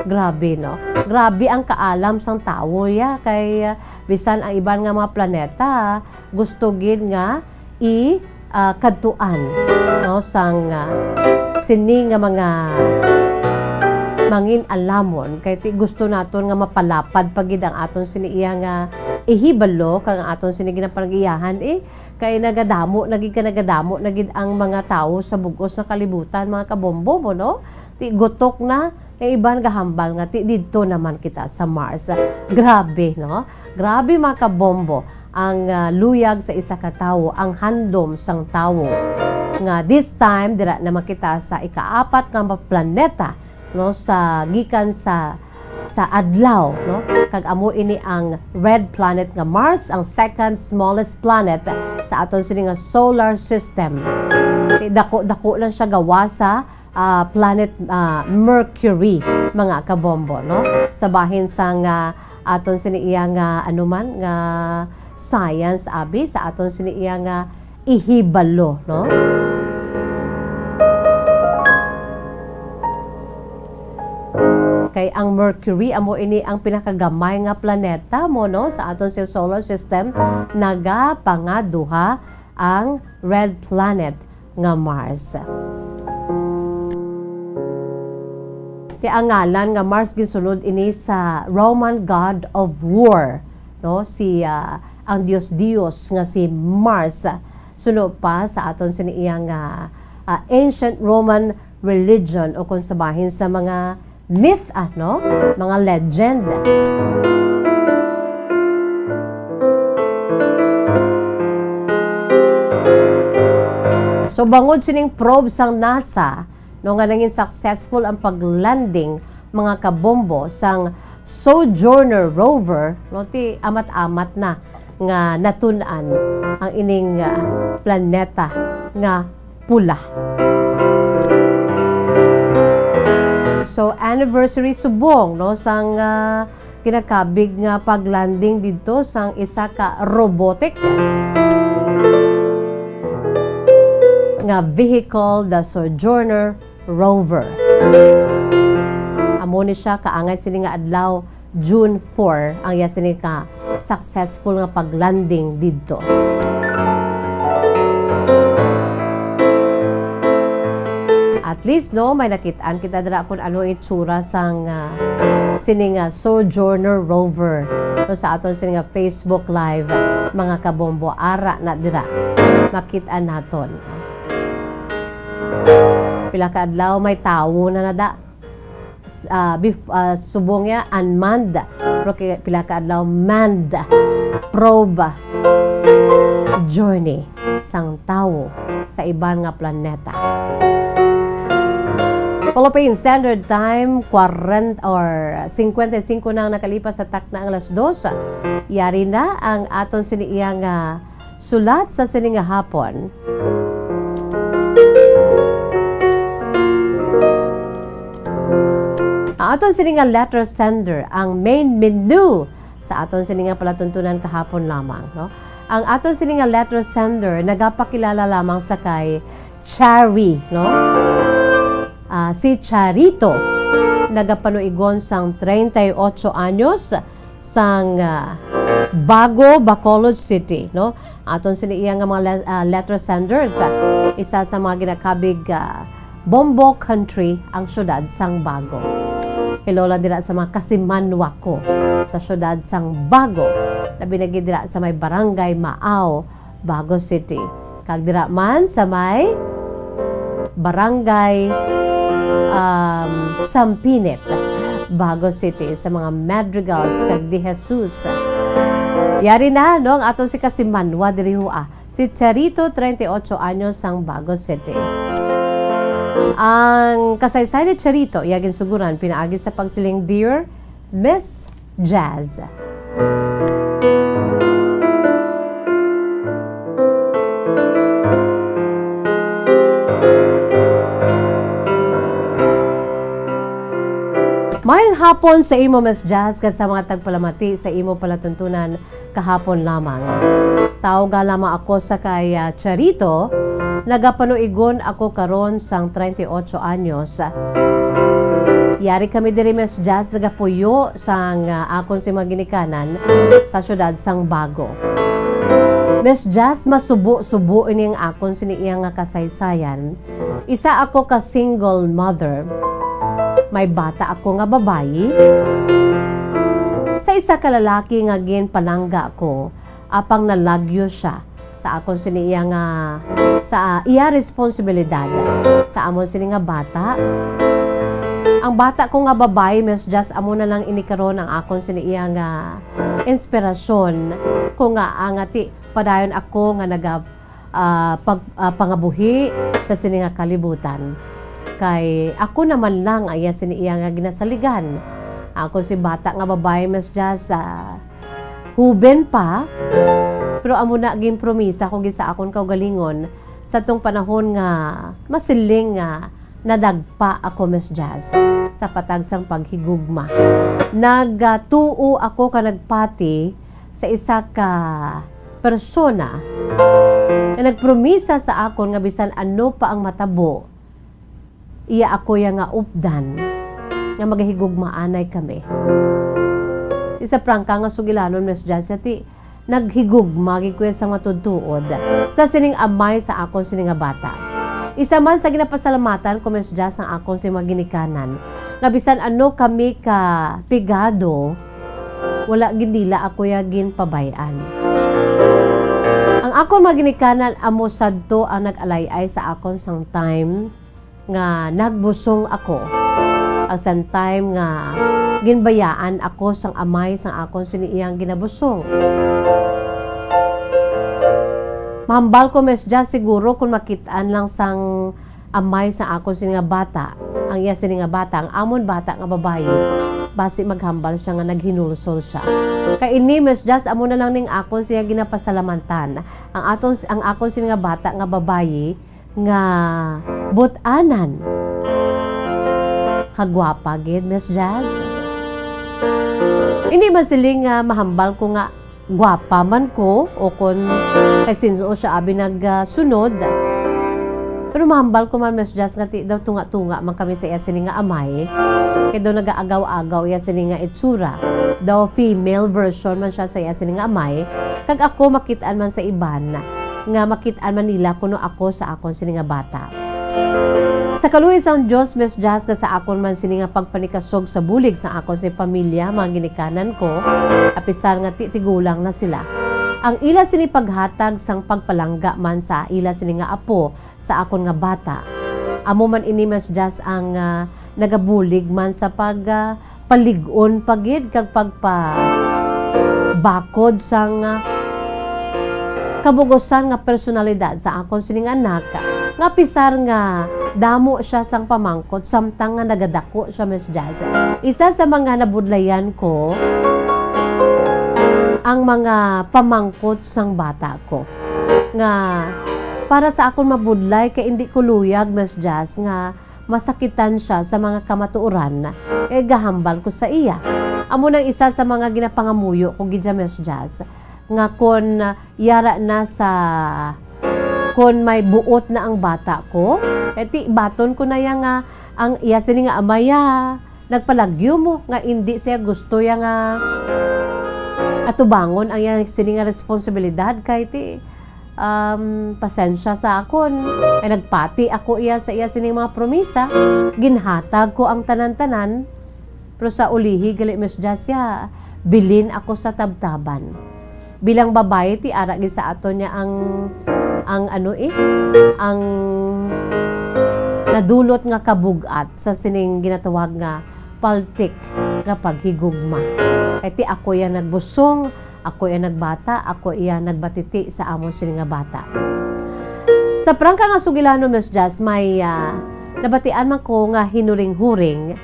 Grabe, no? Grabe ang kaalam sang tawo, ya, kay, ah, bisan ang iban nga mga planeta gusto gid nga i, ah, kadtuan, no, sang, ah, sini nga mga mangin-alamon, kay ti gusto naton nga mapalapad pa gid ang aton sini iya nga ihibalo kag ang aton sini ginapanag-iyahan, eh, kay nagadamo na gid ka, nagadamo na gid ang mga tawo sa bug-os nga kalibutan, mga kabombo mo, no? Ti gutok na, ang iban gahambal nga ti didto naman kita sa Mars. Grabe, no? Grabe, mga kabombo, ang, ah, luyag sa isa ka tawo, ang handom sang tawo. Nga this time, dira naman kita sa ikaapat nga ma-, planeta, no, sa, gikan sa, sa adlaw, no? Kag amo ini ang red planet nga Mars, ang second smallest planet sa aton sini nga solar system. Ti dako-dako lang siya gawas sa ah, planet, ah, Mercury, mga kabombo, no? Sa bahin sang, ah, aton sini iya nga, ano man, nga science, abi, sa aton sini iya nga ihibalo, no? Kay ang Mercury amo ini ang pinakagamay nga planeta mo, no? Sa aton sa solar system, nagapangaduha ang red planet nga Mars. Ti ang ngalan nga Mars ginsunod ini sa Roman god of war, no? Si, ah, ang dios-dios nga si Mars. Suno pa sa aton sini iya nga, ah, ancient Roman religion o kung sa bahin sa mga myth, ah, no? Mga legend. So, bangod sining probe sang NASA, no, nga nangin successful ang pag-landing, mga kabombo, sang Sojourner rover, no, ti amat-amat na nga natun-an ang ining, ah, planeta nga pula. So, anniversary subong, no, sang, ah, ginakabig nga pag-landing didto sang isa ka robotic nga vehicle, the Sojourner rover. Amo ni siya, kaangay sini nga adlaw, June four, ang iya sini ka successful nga pag-landing didto. At least, no, may nakit-an kita dira kung ano ang itsura sang, ah, sini nga Sojourner rover. No, sa aton sini nga Facebook Live, mga kabombo, ara na dira. Makit-an naton. Pila ka adlaw may tawo na nada. S-, ah, bef-, ah, subong niya, unmanned. Pero ki-, pila ka adlaw, manned. Probe. Journey sang tawo sa iban nga planeta. Philippine Standard Time, kwarenta or cincuenta y cinco na ang nakalipas sa takna ang alas dos. Yari na ang aton sini iya nga sulat sa sini nga hapon. Ang aton sini nga letter sender, ang main menu sa aton sini nga palatuntunan kahapon lamang, no? Ang aton sini nga letter sender nagapakilala lamang sa kay Chari, no? Ah, si Charito nagapanuigon sang treinta y ocho anyos, sang, ah, Bago, Bacolod City, no? Aton sini iya nga mga le-, ah, letter senders, ah, isa sa mga ginakabig, ah, Bombo Country ang siyudad sang Bago. Kilala dira sa mga kasimanwa ko sa siyudad sang Bago, labi na gid dira sa may Barangay Maaw, Bago City. Kag dira man sa may Barangay, um, Sampinit, Bago City, sa mga Madrigals kag De Jesus. Yari na, no, ang aton si kasimanwa diri ho, ah, si Charito, treinta y ocho anyos, sang Bago City. Ang kasaysayan ni Charito, iya ginsuguran pinaagi sa pagsiling, "Dear Miss Jazz." Mayong hapon sa imo, Miss Jazz, kag sa mga tagpalamati sa imo palatuntunan kahapon lamang. Tawo nga lamang ako sa kay, ah, Charito, nagapanuigon ako karon sang treinta y ocho anyos. Yari kami diri, Miss Jazz, nagapuyo sang, ah, akon si mga ginikanan sa siyudad sang Bago. Miss Jazz, masubo-subo ini ang akon sini iya nga kasaysayan. Isa ako ka single mother. May bata ako nga babayi. Sa isa ka lalaki nga ginpalangga ko, apang nalagyo siya sa akon sini iya nga, sa iya responsibilidad sa amon sini nga bata. Ang bata ko nga babayi, Miss Jazz, amo na lang ini karon ang akon sini iya nga inspirasyon. Kung nga, ah, nga ti, padayon ako nga naga-, ah, pag-, ah, pangabuhi sa sini nga kalibutan. Kay ako naman lang ang iya sini iya nga ginasaligan. Ako si bata nga babayi, Miss Jazz, ah, huben pa, pero amo na ginpromisa ko gid sa akon kaugalingon sa tong panahon nga masiling nga nadagpa ako, Miss Jazz, sa patag sang paghigugma. Nagatuo ako ka nagpati sa isa ka persona nga nagpromisa sa akon nga bisan ano pa ang matabo, iya ako ya nga updan nga magahigugmaanay kami. Isa prangka nga sugilanon, Miss Jazz, ti naghigugma gid ko ya sa matuod-tuod sa sining amay sa akon sini nga bata. Isa man sa ginapasalamatan ko, Miss Jazz, ang akon sini mga ginikanan nga bisan ano kami ka pigado, wala gid nila ako ya ginpabay-an. Ang akon mga ginikanan amo sadto ang nag-alay-ay sa akon sang time nga nagbusong ako. sang time nga ginbayaan ako sang amay sang akon sini iyang ginabusong. Mahambal ko, Miss Jazz, siguro kung makit-an lang sang amay sa akon sini nga bata, ang iya sini nga bata, ang amon bata nga babayi, basi maghambal siya nga naghinulsol siya. Kay ini, Miss Jazz, amo na lang ning akon siya ginapasalamatan. Ang aton, ang akon sini nga bata nga babayi nga but-anan. Kagwapa gid, Miss Jazz. Hindi man siling nga mahambal ko nga gwapa man ko o kon kay sin-o siya abi nagsunod. Pero mahambal ko man, Miss Jazz, nga ti daw tunga-tunga man kami sa iya sini nga amay. Kay daw nagaagaw-agaw iya sini nga itsura. Daw female version man siya sa iya sini nga amay. Kag ako makit-an man sa iban nga makit-an man nila kuno ako sa akon sini nga bata. Sa kaluoy sang Dios, Miss Jazz, nga sa akon man sini nga pagpanikasog sa bulig sa akon sini pamilya, mga ginikanan ko, apisar nga ti-, tigulang na sila. Ang ila sini paghatag sang pagpalangga man sa ila sini nga apo sa akon nga bata. Amo man ini, Miss Jazz, ang, ah, nagabulig man sa pag, ah, palig-on pa gid kag pagpabakod sang, ah, kabug-osan nga personalidad sa akon sining anak, nga pisar nga damo siya sang pamangkot, samtang nga nagadako siya, Miss Jazz. Isa sa mga nabudlayan ko ang mga pamangkot sang bata ko, nga para sa akon mabudlay kay indi ko luyag, Miss Jazz, nga masakitan siya sa mga kamatuoran, kay gahambal ko sa iya. Amo nang isa sa mga ginapangamuyo ko gid siya, Miss Jazz, nga kon yara na sa, kon may buot na ang bata ko, kay ti baton ko na iya nga ang iya sini nga amay, ah, nagpalagyo mo nga indi siya gusto iya nga atubangon ang iya sini nga responsibilidad, kay ti um, pasensya sa akon. Kay nagpati ako iya sa iya sining mga promisa, ginhatag ko ang tanan-tanan. Pero sa ulihi gali, Miss Jazz, bilin ako sa tabtaban. Bilang babayi, ti ara gid sa aton niya ang, ang ano eh, ang nadulot nga kabug-at sa sining ginatawag nga paltik nga paghigugma. Kay ti ako iya nagbusong, ako iya nagbata, ako iya nagbatiti sa amon sini nga bata. Sa prangka nga sugilanon, Miss Jazz, may, ah, nabatian man ko nga hinuring-huring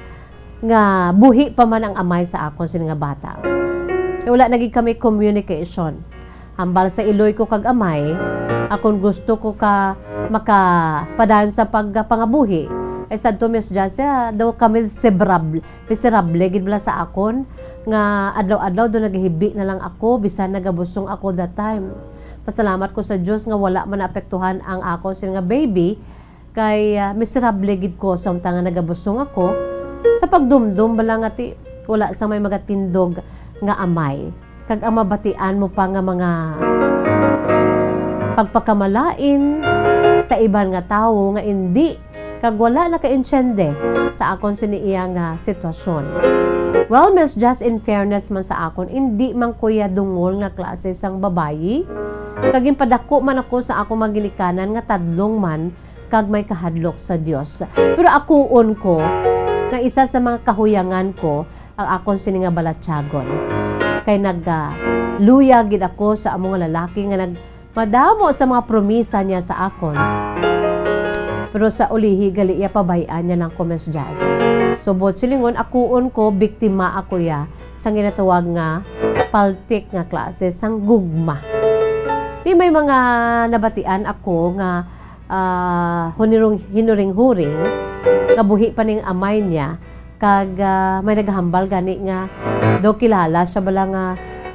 nga buhi pa man ang amay sa akon sini nga bata. Kay wala na gid kami communication. Hambal sa iloy ko kag amay, akon gusto ko ka makapadayon sa pagpangabuhi. Kay sadto, Miss Jazz, ah, daw kami miserable, miserable gid bala sa akon nga adlaw-adlaw daw nagahibi na lang ako bisan nagabusong ako that time. Pasalamat ko sa Dios nga wala man naapektuhan ang akon sini nga baby, kay, ah, miserable gid ko samtang nga nagabusong ako sa pagdumdom bala nga ti wala sang may magatindog nga amay. Kag ang mabatian mo pa nga mga pagpakamalain sa iban nga tawo nga indi kag wala nakaintiende sa akon sini iya nga sitwasyon. Well, Miss Jazz, in fairness man sa akon, indi man ko iya dungol nga klase sang babayi. Kag ginpadako man ako sa akong mga ginikanan nga tadlong man kag may kahadlok sa Dios. Pero akuon ko nga isa sa mga kahuyangan ko ang akon sini nga balatyagon. Kay nag, ah, luya gid ako sa amo nga lalaki nga nagmadamo sa mga promisa niya sa akon. Pero sa ulihi, gali iya pabay-an niya lang ko, Miss Jazz. So, buot silingon, akuon ko, biktima ako iya sa ginatawag nga paltik nga klase sang gugma. Di may mga nabatian ako nga, ah, hunirong-, hinuring-huring nga buhi pa ning amay niya, kag, ah, may naghambal gani nga daw kilala siya bala nga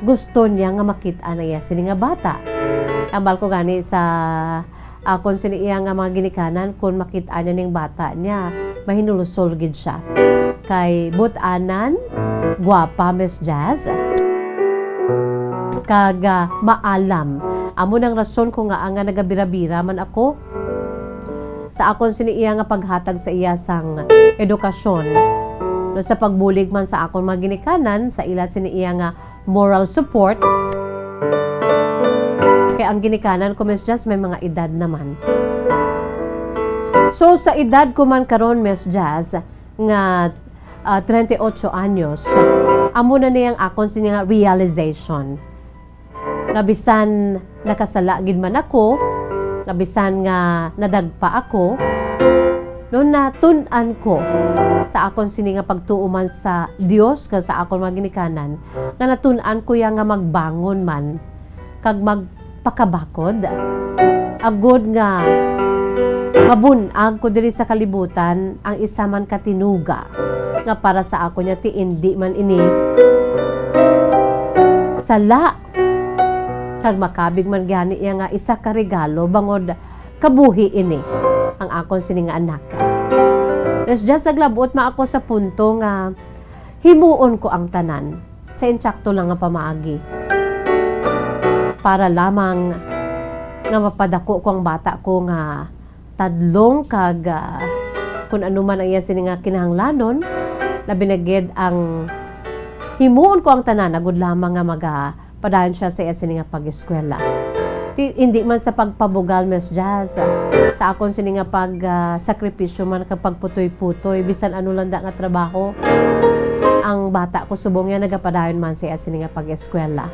gusto niya nga makit-an ang iya sini nga bata. Hambal ko gani sa akon sini iya nga mga ginikanan, kon makit-an niya ning bata niya, mahinulsol gid siya. Kay but-anan, gwapa, Miss Jazz, kag, ah, maalam. Amo nang rason ko nga, nga nagabira-bira man ako sa akon sini iya nga paghatag sa iya sang edukasyon. No, sa pagbulig man sa akon mga ginikanan, sa ila sini iya nga moral support. Kay ang ginikanan ko, Miss Jazz, may mga edad naman. So, sa edad ko man karon, Miss Jazz, nga ah, treinta y ocho anyos, amo na ni ang akon sini nga realization. Nga bisan nakasala gid man ako, nga bisan nga nadagpa ako, no, natun-an ko sa akon sini nga pagtuo man sa Dios kag sa akon mga ginikanan, nga natun-an ko ya nga magbangon man kag magpakabakod, agod nga mabun-ag ko diri sa kalibutan ang isa man ka tinuga nga para sa akon niya ti indi man ini sala, kag makabig man gani iya nga isa ka regalo bangod kabuhi ini ang akon sini nga anak. Miss Jazz, naglabot ma ako sa punto nga himuon ko ang tanan sa insakto lang nga pamaagi para lamang nga mapadako ko ang bata ko nga tadlong kag, ah, kun ano man ang iya sini nga kinahanglanon, labi na gid ang himuon ko ang tanan agud lamang nga magapadayon siya sa iya sini nga pag-eskwela. Ti-, hindi man sa pagpabugal, Miss Jazz, sa akon sini nga pag, ah, sakripisyo man kag pagputoy-putoy, bisan ano lang da nga trabaho, ang bata ko subong niya nagapadayon man sa iya sini nga pag-eskwela.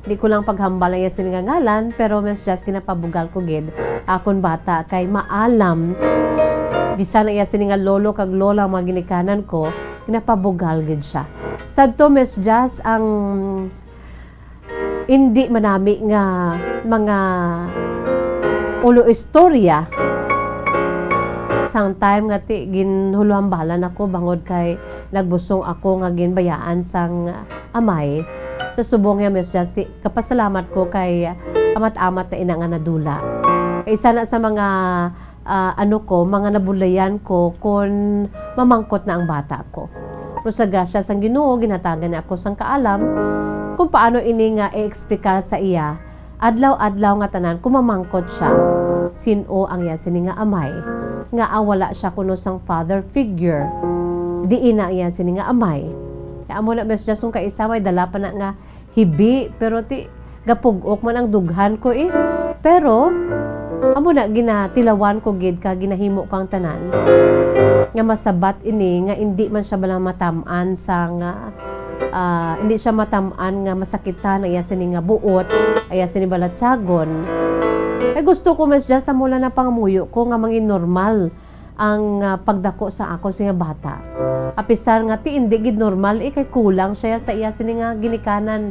Di ko lang paghambal ang iya sini nga ngalan, pero Miss Jazz, ginapabugal ko gid akon bata kay maalam, bisan ang iya sini nga lolo kag lola ang mga ginikanan ko, ginapabugal gid siya. Sadto, Miss Jazz, ang indi manami nga mga ulo istorya sang time nga ti ginhuluhambalan ako bangod kay nagbusong ako nga ginbayaan sang amay. Sa subong niya, Miss Jazz, ti kapasalamat ko kay amat-amat na ina nga nadula. Kay isa na sa mga, ah, ano ko, mga nabulayan ko kon mamangkot na ang bata ko. Pero sa grasya sang Ginoo, ginhatagan niya ako sang kaalam kung paano ini nga i-explicar sa iya adlaw-adlaw nga tanan kung mamangkot siya sin-o ang iya sini nga amay, nga, ah, wala siya kuno sang father figure. Diin na ang iya sini nga amay. Kaya amo na, Miss Jazz, kung kaisa may dala pa na nga hibi, pero ti gapug-ok man ang dughan ko, eh. Pero amo na, ginatilawan ko gid ka ginahimo ko ang tanan nga masabat ini nga indi man siya bala matam-an sa nga, ah, hindi siya matam-an nga masakitan ang iya sini nga buot, ang iya sini balatyagon. Kay gusto ko, Miss Jazz, sa mula na pangamuyo ko nga mangin normal ang, ah, pagdako sa akon sini nga bata. Apisar nga ti indi gid normal, eh, kay kulang siya sa iya sini nga ginikanan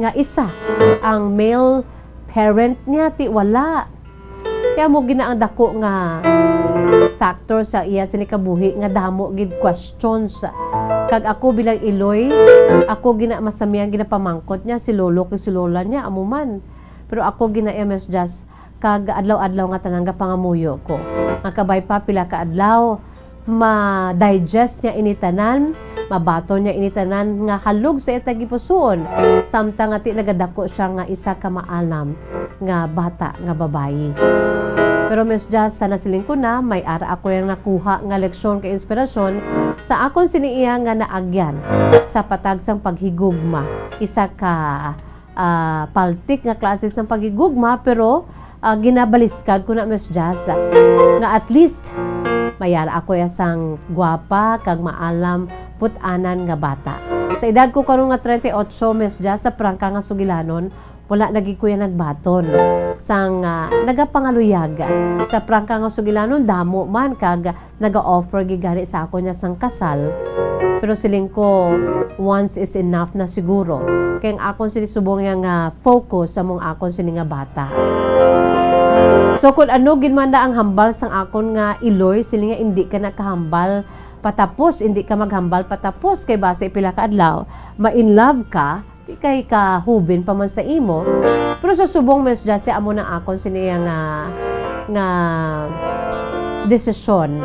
nga isa. Ang male parent niya ti wala. Kaya mo gina ang dako nga factor sa iya sini kabuhi nga damo gid questions. Kag ako bilang iloy, ako gina masamian ginapamangkot niya si lolo kag si lola niya, amo man. Pero ako gina, Miss Jazz, kag adlaw-adlaw nga tanan gapangamuyo ko. Nga kabay pa pila ka adlaw, ma-digest niya ini tanan, mabaton niya ini tanan nga halog sa iya tagipusoon, samtang nga ti nagadako siya nga isa ka maalam nga bata nga babayi. Pero Miss Jazz, sa nasiling ko na, may ara ako yang nakuha nga leksyon kag inspirasyon sa akon sini iya nga naagyan sa patag sang paghigugma. Isa ka ah, paltik nga klase sang paghigugma, pero, ah, ginabaliskad ko na, Miss Jazz, nga at least may ara ako ya sang gwapa kag maalam put-anan nga bata. Sa edad ko karon nga treinta y ocho, Miss Jazz, sa prangka nga sugilanon, wala na gid ko ya nagbaton sang, ah, nagapangaluyag. Sa prangka nga sugilanon, damo man kag naga-offer gid gani sa akon niya sang kasal. Pero siling ko, once is enough na siguro. Kay ang akon sini subong niya nga focus sa mong akon sini nga bata. So, kung ano gid man na ang hambal sang akon nga iloy, siling niya, "Indi ka na kahambal patapos, indi ka maghambal patapos, kay basi pila ka adlaw, ma-in love ka, di kay kahubin pa man sa imo." Pero sa subong, Miss Jassy, amo na akon sini nga, nga desisyon.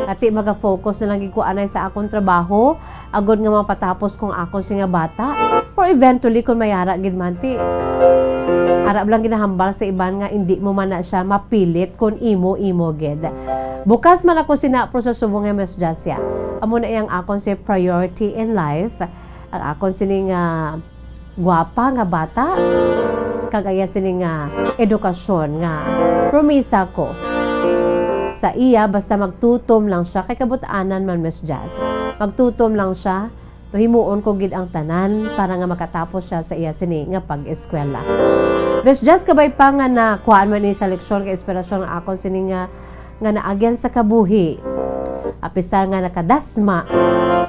Ati, maga-focus na lang gid ko anay sa akon trabaho, agod nga mapatapos kong akon sini nga bata. For eventually, kung may ara gid man, ti, ara lang ginahambal sa iban nga indi mo man na siya mapilit kung imo-imo gid. Bukas man ako sina, pero sa subong nga, Miss Jassy, amo na iyang akon si priority in life. Ang akon sini nga gwapa nga bata, kag ang iya sini nga edukasyon nga promisa ko sa iya, basta magtutom lang siya, kay kabut-anan man, Miss Jazz. Magtutom lang siya, no, himuon ko gid ang tanan para nga makatapos siya sa iya sini nga pag-eskwela. Miss Jazz, kabay pa nga nakuhaan man ni sa leksyon kay inspirasyon nga akon sini nga, nga naagyan sa kabuhi. Apisar nga nakadasma,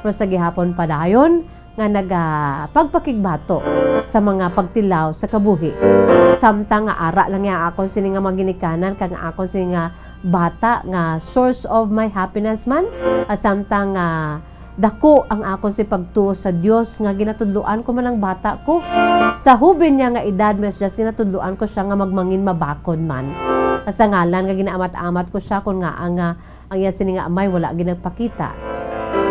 pero sa gihapon padayon, nga nagapagpakigbato sa mga pagtilaw sa kabuhi. Samtang nga ara lang niya akon sini nga mga ginikanan, kag nga akon sini nga bata nga source of my happiness man, ah, samtang nga dako ang akon si pagtuo sa Dios nga ginatudloan ko man ang bata ko. Sa hubin niya nga edad, Miss Jazz, ginatudloan ko siya nga magmangin mabakod man. Sa ngalan nga ginaamat-amat ko siya kung nga ang, ah, ang iya sini nga amay wala ginagpakita.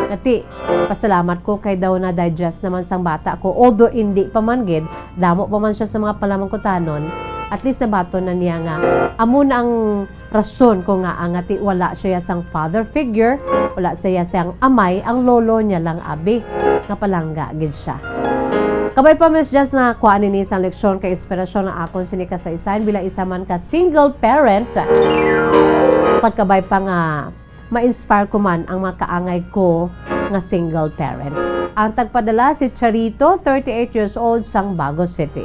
Kati, pasalamat ko kay daw na-digest naman sang bata ko. Although hindi pa man gid, damo pa man siya sa mga palamangkutanon, at least nabaton na niya nga amo na ang rason ko nga ang ati wala siya sang father figure, wala siya sang amay, ang lolo niya lang abi, nga palangga gid siya. Kabay pa, Miss Jazz, na kuha nini sang leksyon kay inspirasyon ang akon sini kasaysayan bilang isa man ka single parent. Pagkabay pa nga ma-inspire ko man ang mga kaangay ko nga single parent. Ang tagpadala si Charito, thirty-eight years old, sang Bago City.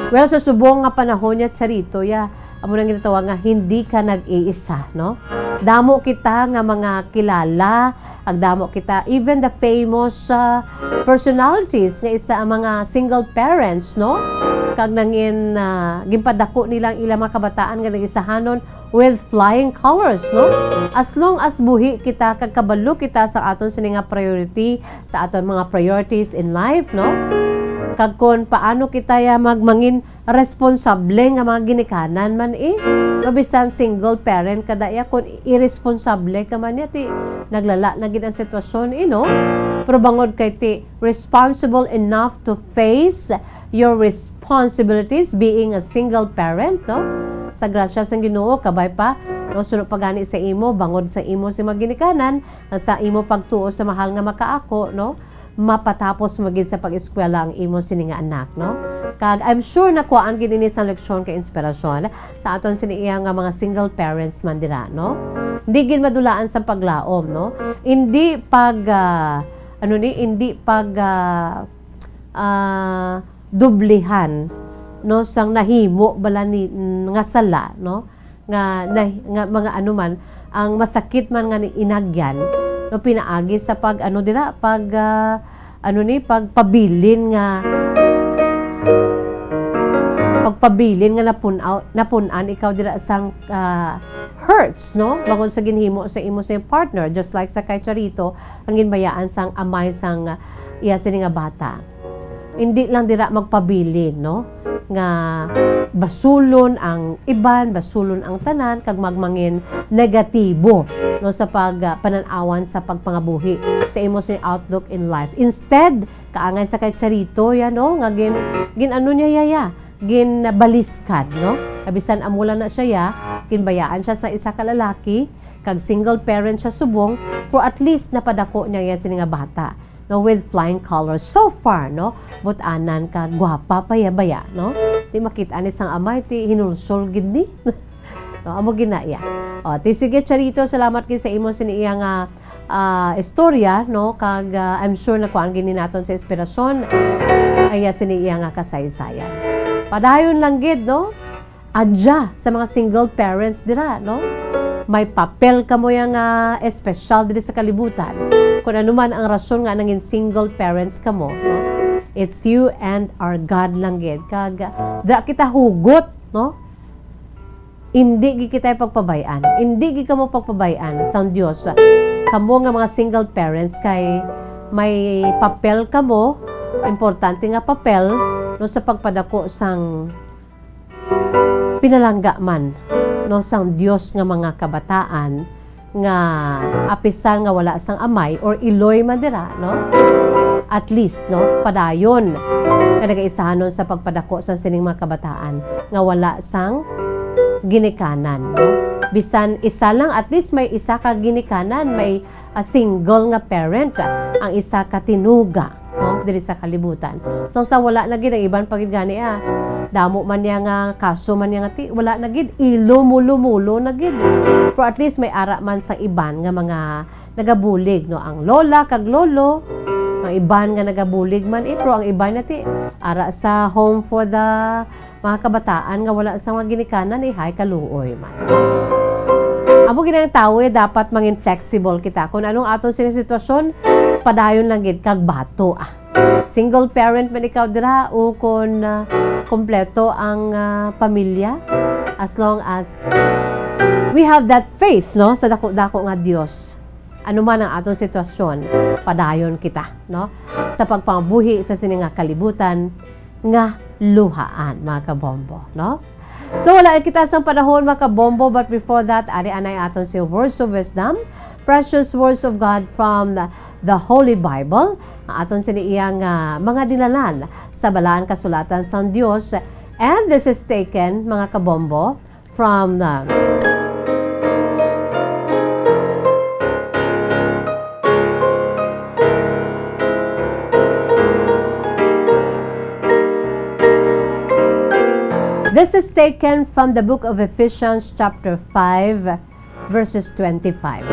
Well, sa subong nga panahon niya, Charito, ya, amo nang ginatawag nga hindi ka nag-iisa, no? Damo kita nga mga kilala, agdamo kita, even the famous, ah, personalities nga isa ang mga single parents, no? Kag nangin, ah, ginpadako nila ang ilang mga kabataan nga nag-isahanon with flying colors, no? As long as buhi kita kag kabalo kita sa aton sini nga priority, sa aton mga priorities in life, no? Kag kon paano kita ya magmangin responsable nga mga ginikanan man, eh. No, bisan single parent ka daya, kung irresponsable ka man niya, ti naglala na gid ang sitwasyon, eh, no? Pero bangod kay ti responsible enough to face your responsibilities being a single parent, no? Sa grasya sang Ginoo, kabay pa, no, suno pa gani sa imo, bangod sa imo sa mga ginikanan, sa imo pagtuo sa mahal nga makaako, no? Mapatapos mo gid sa pag-eskwela ang imo sini nga anak, no? Kag I'm sure nakuhaan gid ini sang leksyon kay inspirasyon sa aton sini iya nga mga single parents man dira, no? Hindi gid madulaan sa paglaom, no? Hindi pag, ah, ano ni, hindi pag, ah, ah, dublihan, no, sang nahimo bala ni, nga sala, no? Nga, na, nga mga ano man, ang masakit man nga ni inagyan, no, pinaagi sa pag, ano dira, pag, ah, ano ni, pagpabilin nga, pagpabilin nga napun-aw-, napun-an ikaw dira sang, ah, hurts, no? Bangod sa ginhimo sa imo sa iyang partner, just like sa kay Charito, ang ginbayaan sang amay sang, ah, iya sini nga bata. Hindi lang dira magpabilin, no? Nga basulon ang iban, basulon ang tanan, kag magmangin negatibo, no, sa pag, ah, panan-awan sa pagpangabuhi, sa imo sini outlook in life. Instead, kaangay sa kay Charito, ya, no, nga gin-, gin-ano niya, ya, ya, ginbaliskad, no? Kabisan amo lang na siya, ya, ginbayaan siya sa isa ka lalaki, kag single parent siya subong, pero at least napadako niya, ya, sini nga bata, no, with flying colors. So far, no, but-anan ka, gwapa pa ya baya, no? Ti makit-an ni sang amay, ti hinulsol gid ni. No, amo gina iya. O, ti sige, Charito, salamat gid sa imo sini iya nga, ah, istorya, no? Kag, ah, I'm sure nakuhaan gid ni naton sa inspirasyon. Ay, ah, sini iya nga kasaysayan. Padayon lang gid, no? Adya sa mga single parents dira, no? May papel kamo yang, ah, espesyal diri sa kalibutan. Kung ano man ang rason nga nangin single parents kamo, no? It's you and our God lang gid. Kag, ah, dira kita hugot, no? Indi gid kita pagpabay-an. Indi gid kamo pagpabay-an sang Dios. Kamo nga mga single parents, kay may papel kamo, importante nga papel, no, sa pagpadako sang pinalangga man, no, sang Dios nga mga kabataan, nga apisar nga wala sang amay or iloy man dira, no? At least, no, padayon nga nagaisahanon sa pagpadako sang sining mga kabataan nga wala sang ginikanan, no? Bisan isa lang, at least may isa ka ginikanan, may, ah, single nga parent, ah, ang isa ka tinuga, no? diri sa kalibutan. Sang sa wala na gid ang iban pa gid gani, ah. Damo man niya nga kaso man niya nga ti, wala na gid, ilo mulo-mulo na gid. Pero at least may ara man sa iban nga mga nagabulig, no, ang lola kag lolo, ang iban nga nagabulig man, eh, pero ang iban na ti ara sa home for the mga kabataan nga wala sa mga ginikanan, eh, hay kaluoy man. Amo gid ang tawo, eh, dapat mangin flexible kita. Kung anong aton sini sitwasyon, padayon lang gid kag bato, ah. Single parent man ikaw dira o kung, ah, kompleto ang, ah, pamilya, as long as we have that faith, no, sa dako-dako nga Dios. Ano man ang aton sitwasyon, padayon kita, no, sa pagpangabuhi sa sini nga kalibutan nga luhaan, mga kabombo, no? So, wala na kita sang panahon, mga kabombo, but before that, ari anay aton si Words of Wisdom, precious words of God from the, the Holy Bible. Ang aton sini iyang, ah, mga dinlanan sa Balaan Kasulatan sang Dios. And this is taken, mga kabombo, from, uh, this is taken from the book of Ephesians, chapter five, verses twenty-five.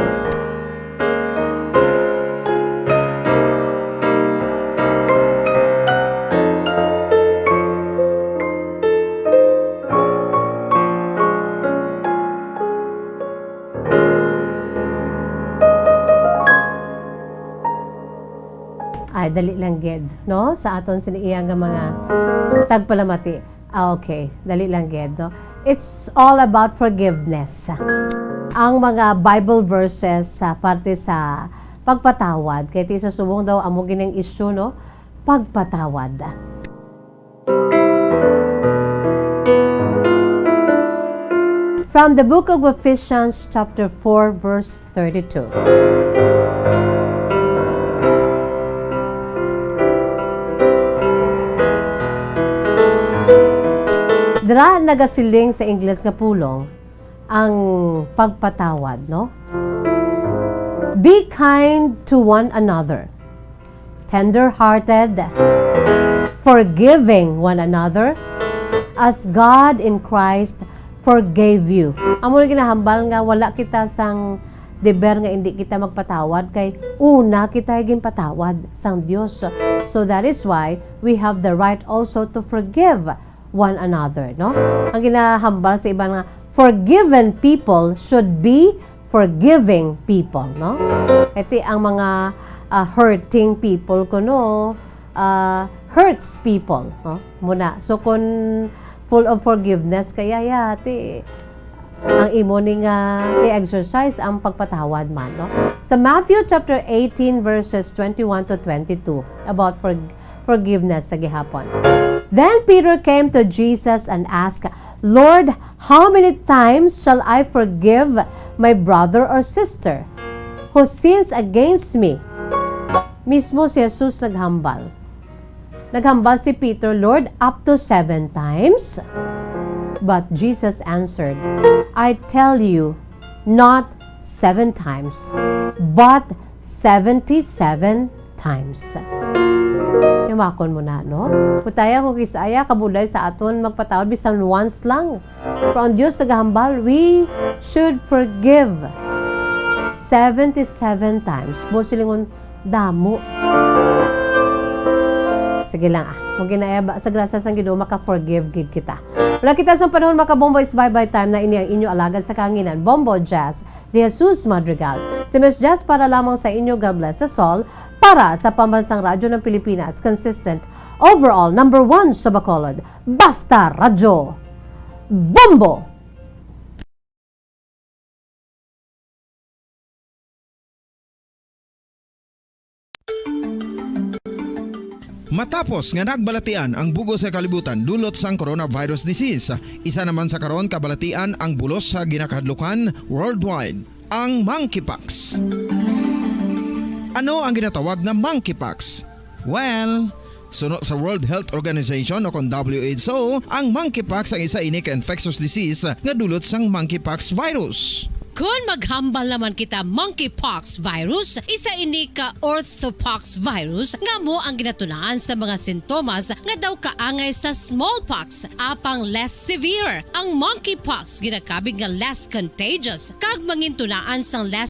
Ay, dali lang gid, no? Sa aton sini iya nga mga tagpalamati. Ah, okay, dali lang gid, no? It's all about forgiveness. Ang mga Bible verses sa parte sa pagpatawad, kay ti sa subong daw amo gining issue, no? Pagpatawad. From the book of Ephesians, chapter four, verse thirty-two. Dira nagasiling sa Ingles nga pulong ang pagpatawad, no? Be kind to one another, tender-hearted, forgiving one another, as God in Christ forgave you. Amo na ginahambal nga wala kita sang deber nga hindi kita magpatawad, kay una kita ginpatawad sang Dios. So that is why we have the right also to forgive one another, no? Ang ginahambal sa iban nga, forgiven people should be forgiving people, no? Iti ang mga, ah, hurting people kuno, ah, hurts people, no? Muna. So, kung full of forgiveness kaya, ya, ti, ang imo ni nga i-exercise ang pagpatawad man, no? Sa Matthew chapter eighteen, verses twenty-one to twenty-two, about for-, forgiveness sa gihapon. Then Peter came to Jesus and asked, "Lord, how many times shall I forgive my brother or sister who sins against me?" Mismo si Jesus naghambal. Naghambal si Peter, "Lord, up to seven times?" But Jesus answered, "I tell you, not seven times, but seventy-seven times." Yamakon mo na, no? Kutaya kung kisaya, kabudlay sa aton magpatawad bisan once lang. Pero ang Dios nagahambal, we should forgive seventy-seven times. Buot silingon, damo. Sige lang, ah. Kung ginaya ba, sa grasya sang Ginoo, maka-forgive gid kita. Wala kita sa panahon, mga kabombo, is bye-bye time na. Ini ang inyo alagad sa kahanginan, Bombo Jazz de Jesus Madrigal. Si Miss Jazz para lamang sa inyo. God bless us all. Para sa Pambansang Radyo ng Pilipinas, consistent, overall, number one sa Bacolod. Basta Radyo. Bombo! Matapos nga nagbalatian ang bug-os nga kalibutan dulot sang coronavirus disease, isa naman sa karon kabalatian ang bulos sa ginakahadlukan worldwide, ang monkeypox. Ano ang ginatawag nga monkeypox? Well, suno sa World Health Organization o kon W H O, ang monkeypox ang isa ini ka infectious disease nga dulot sang monkeypox virus. Kon maghambal naman kita monkeypox virus, isa ini ka orthopox virus nga amo ang ginatunaan sa mga sintomas nga daw kaangay sa smallpox, apang less severe. Ang monkeypox ginakabig nga less contagious kag mangintunaan sang less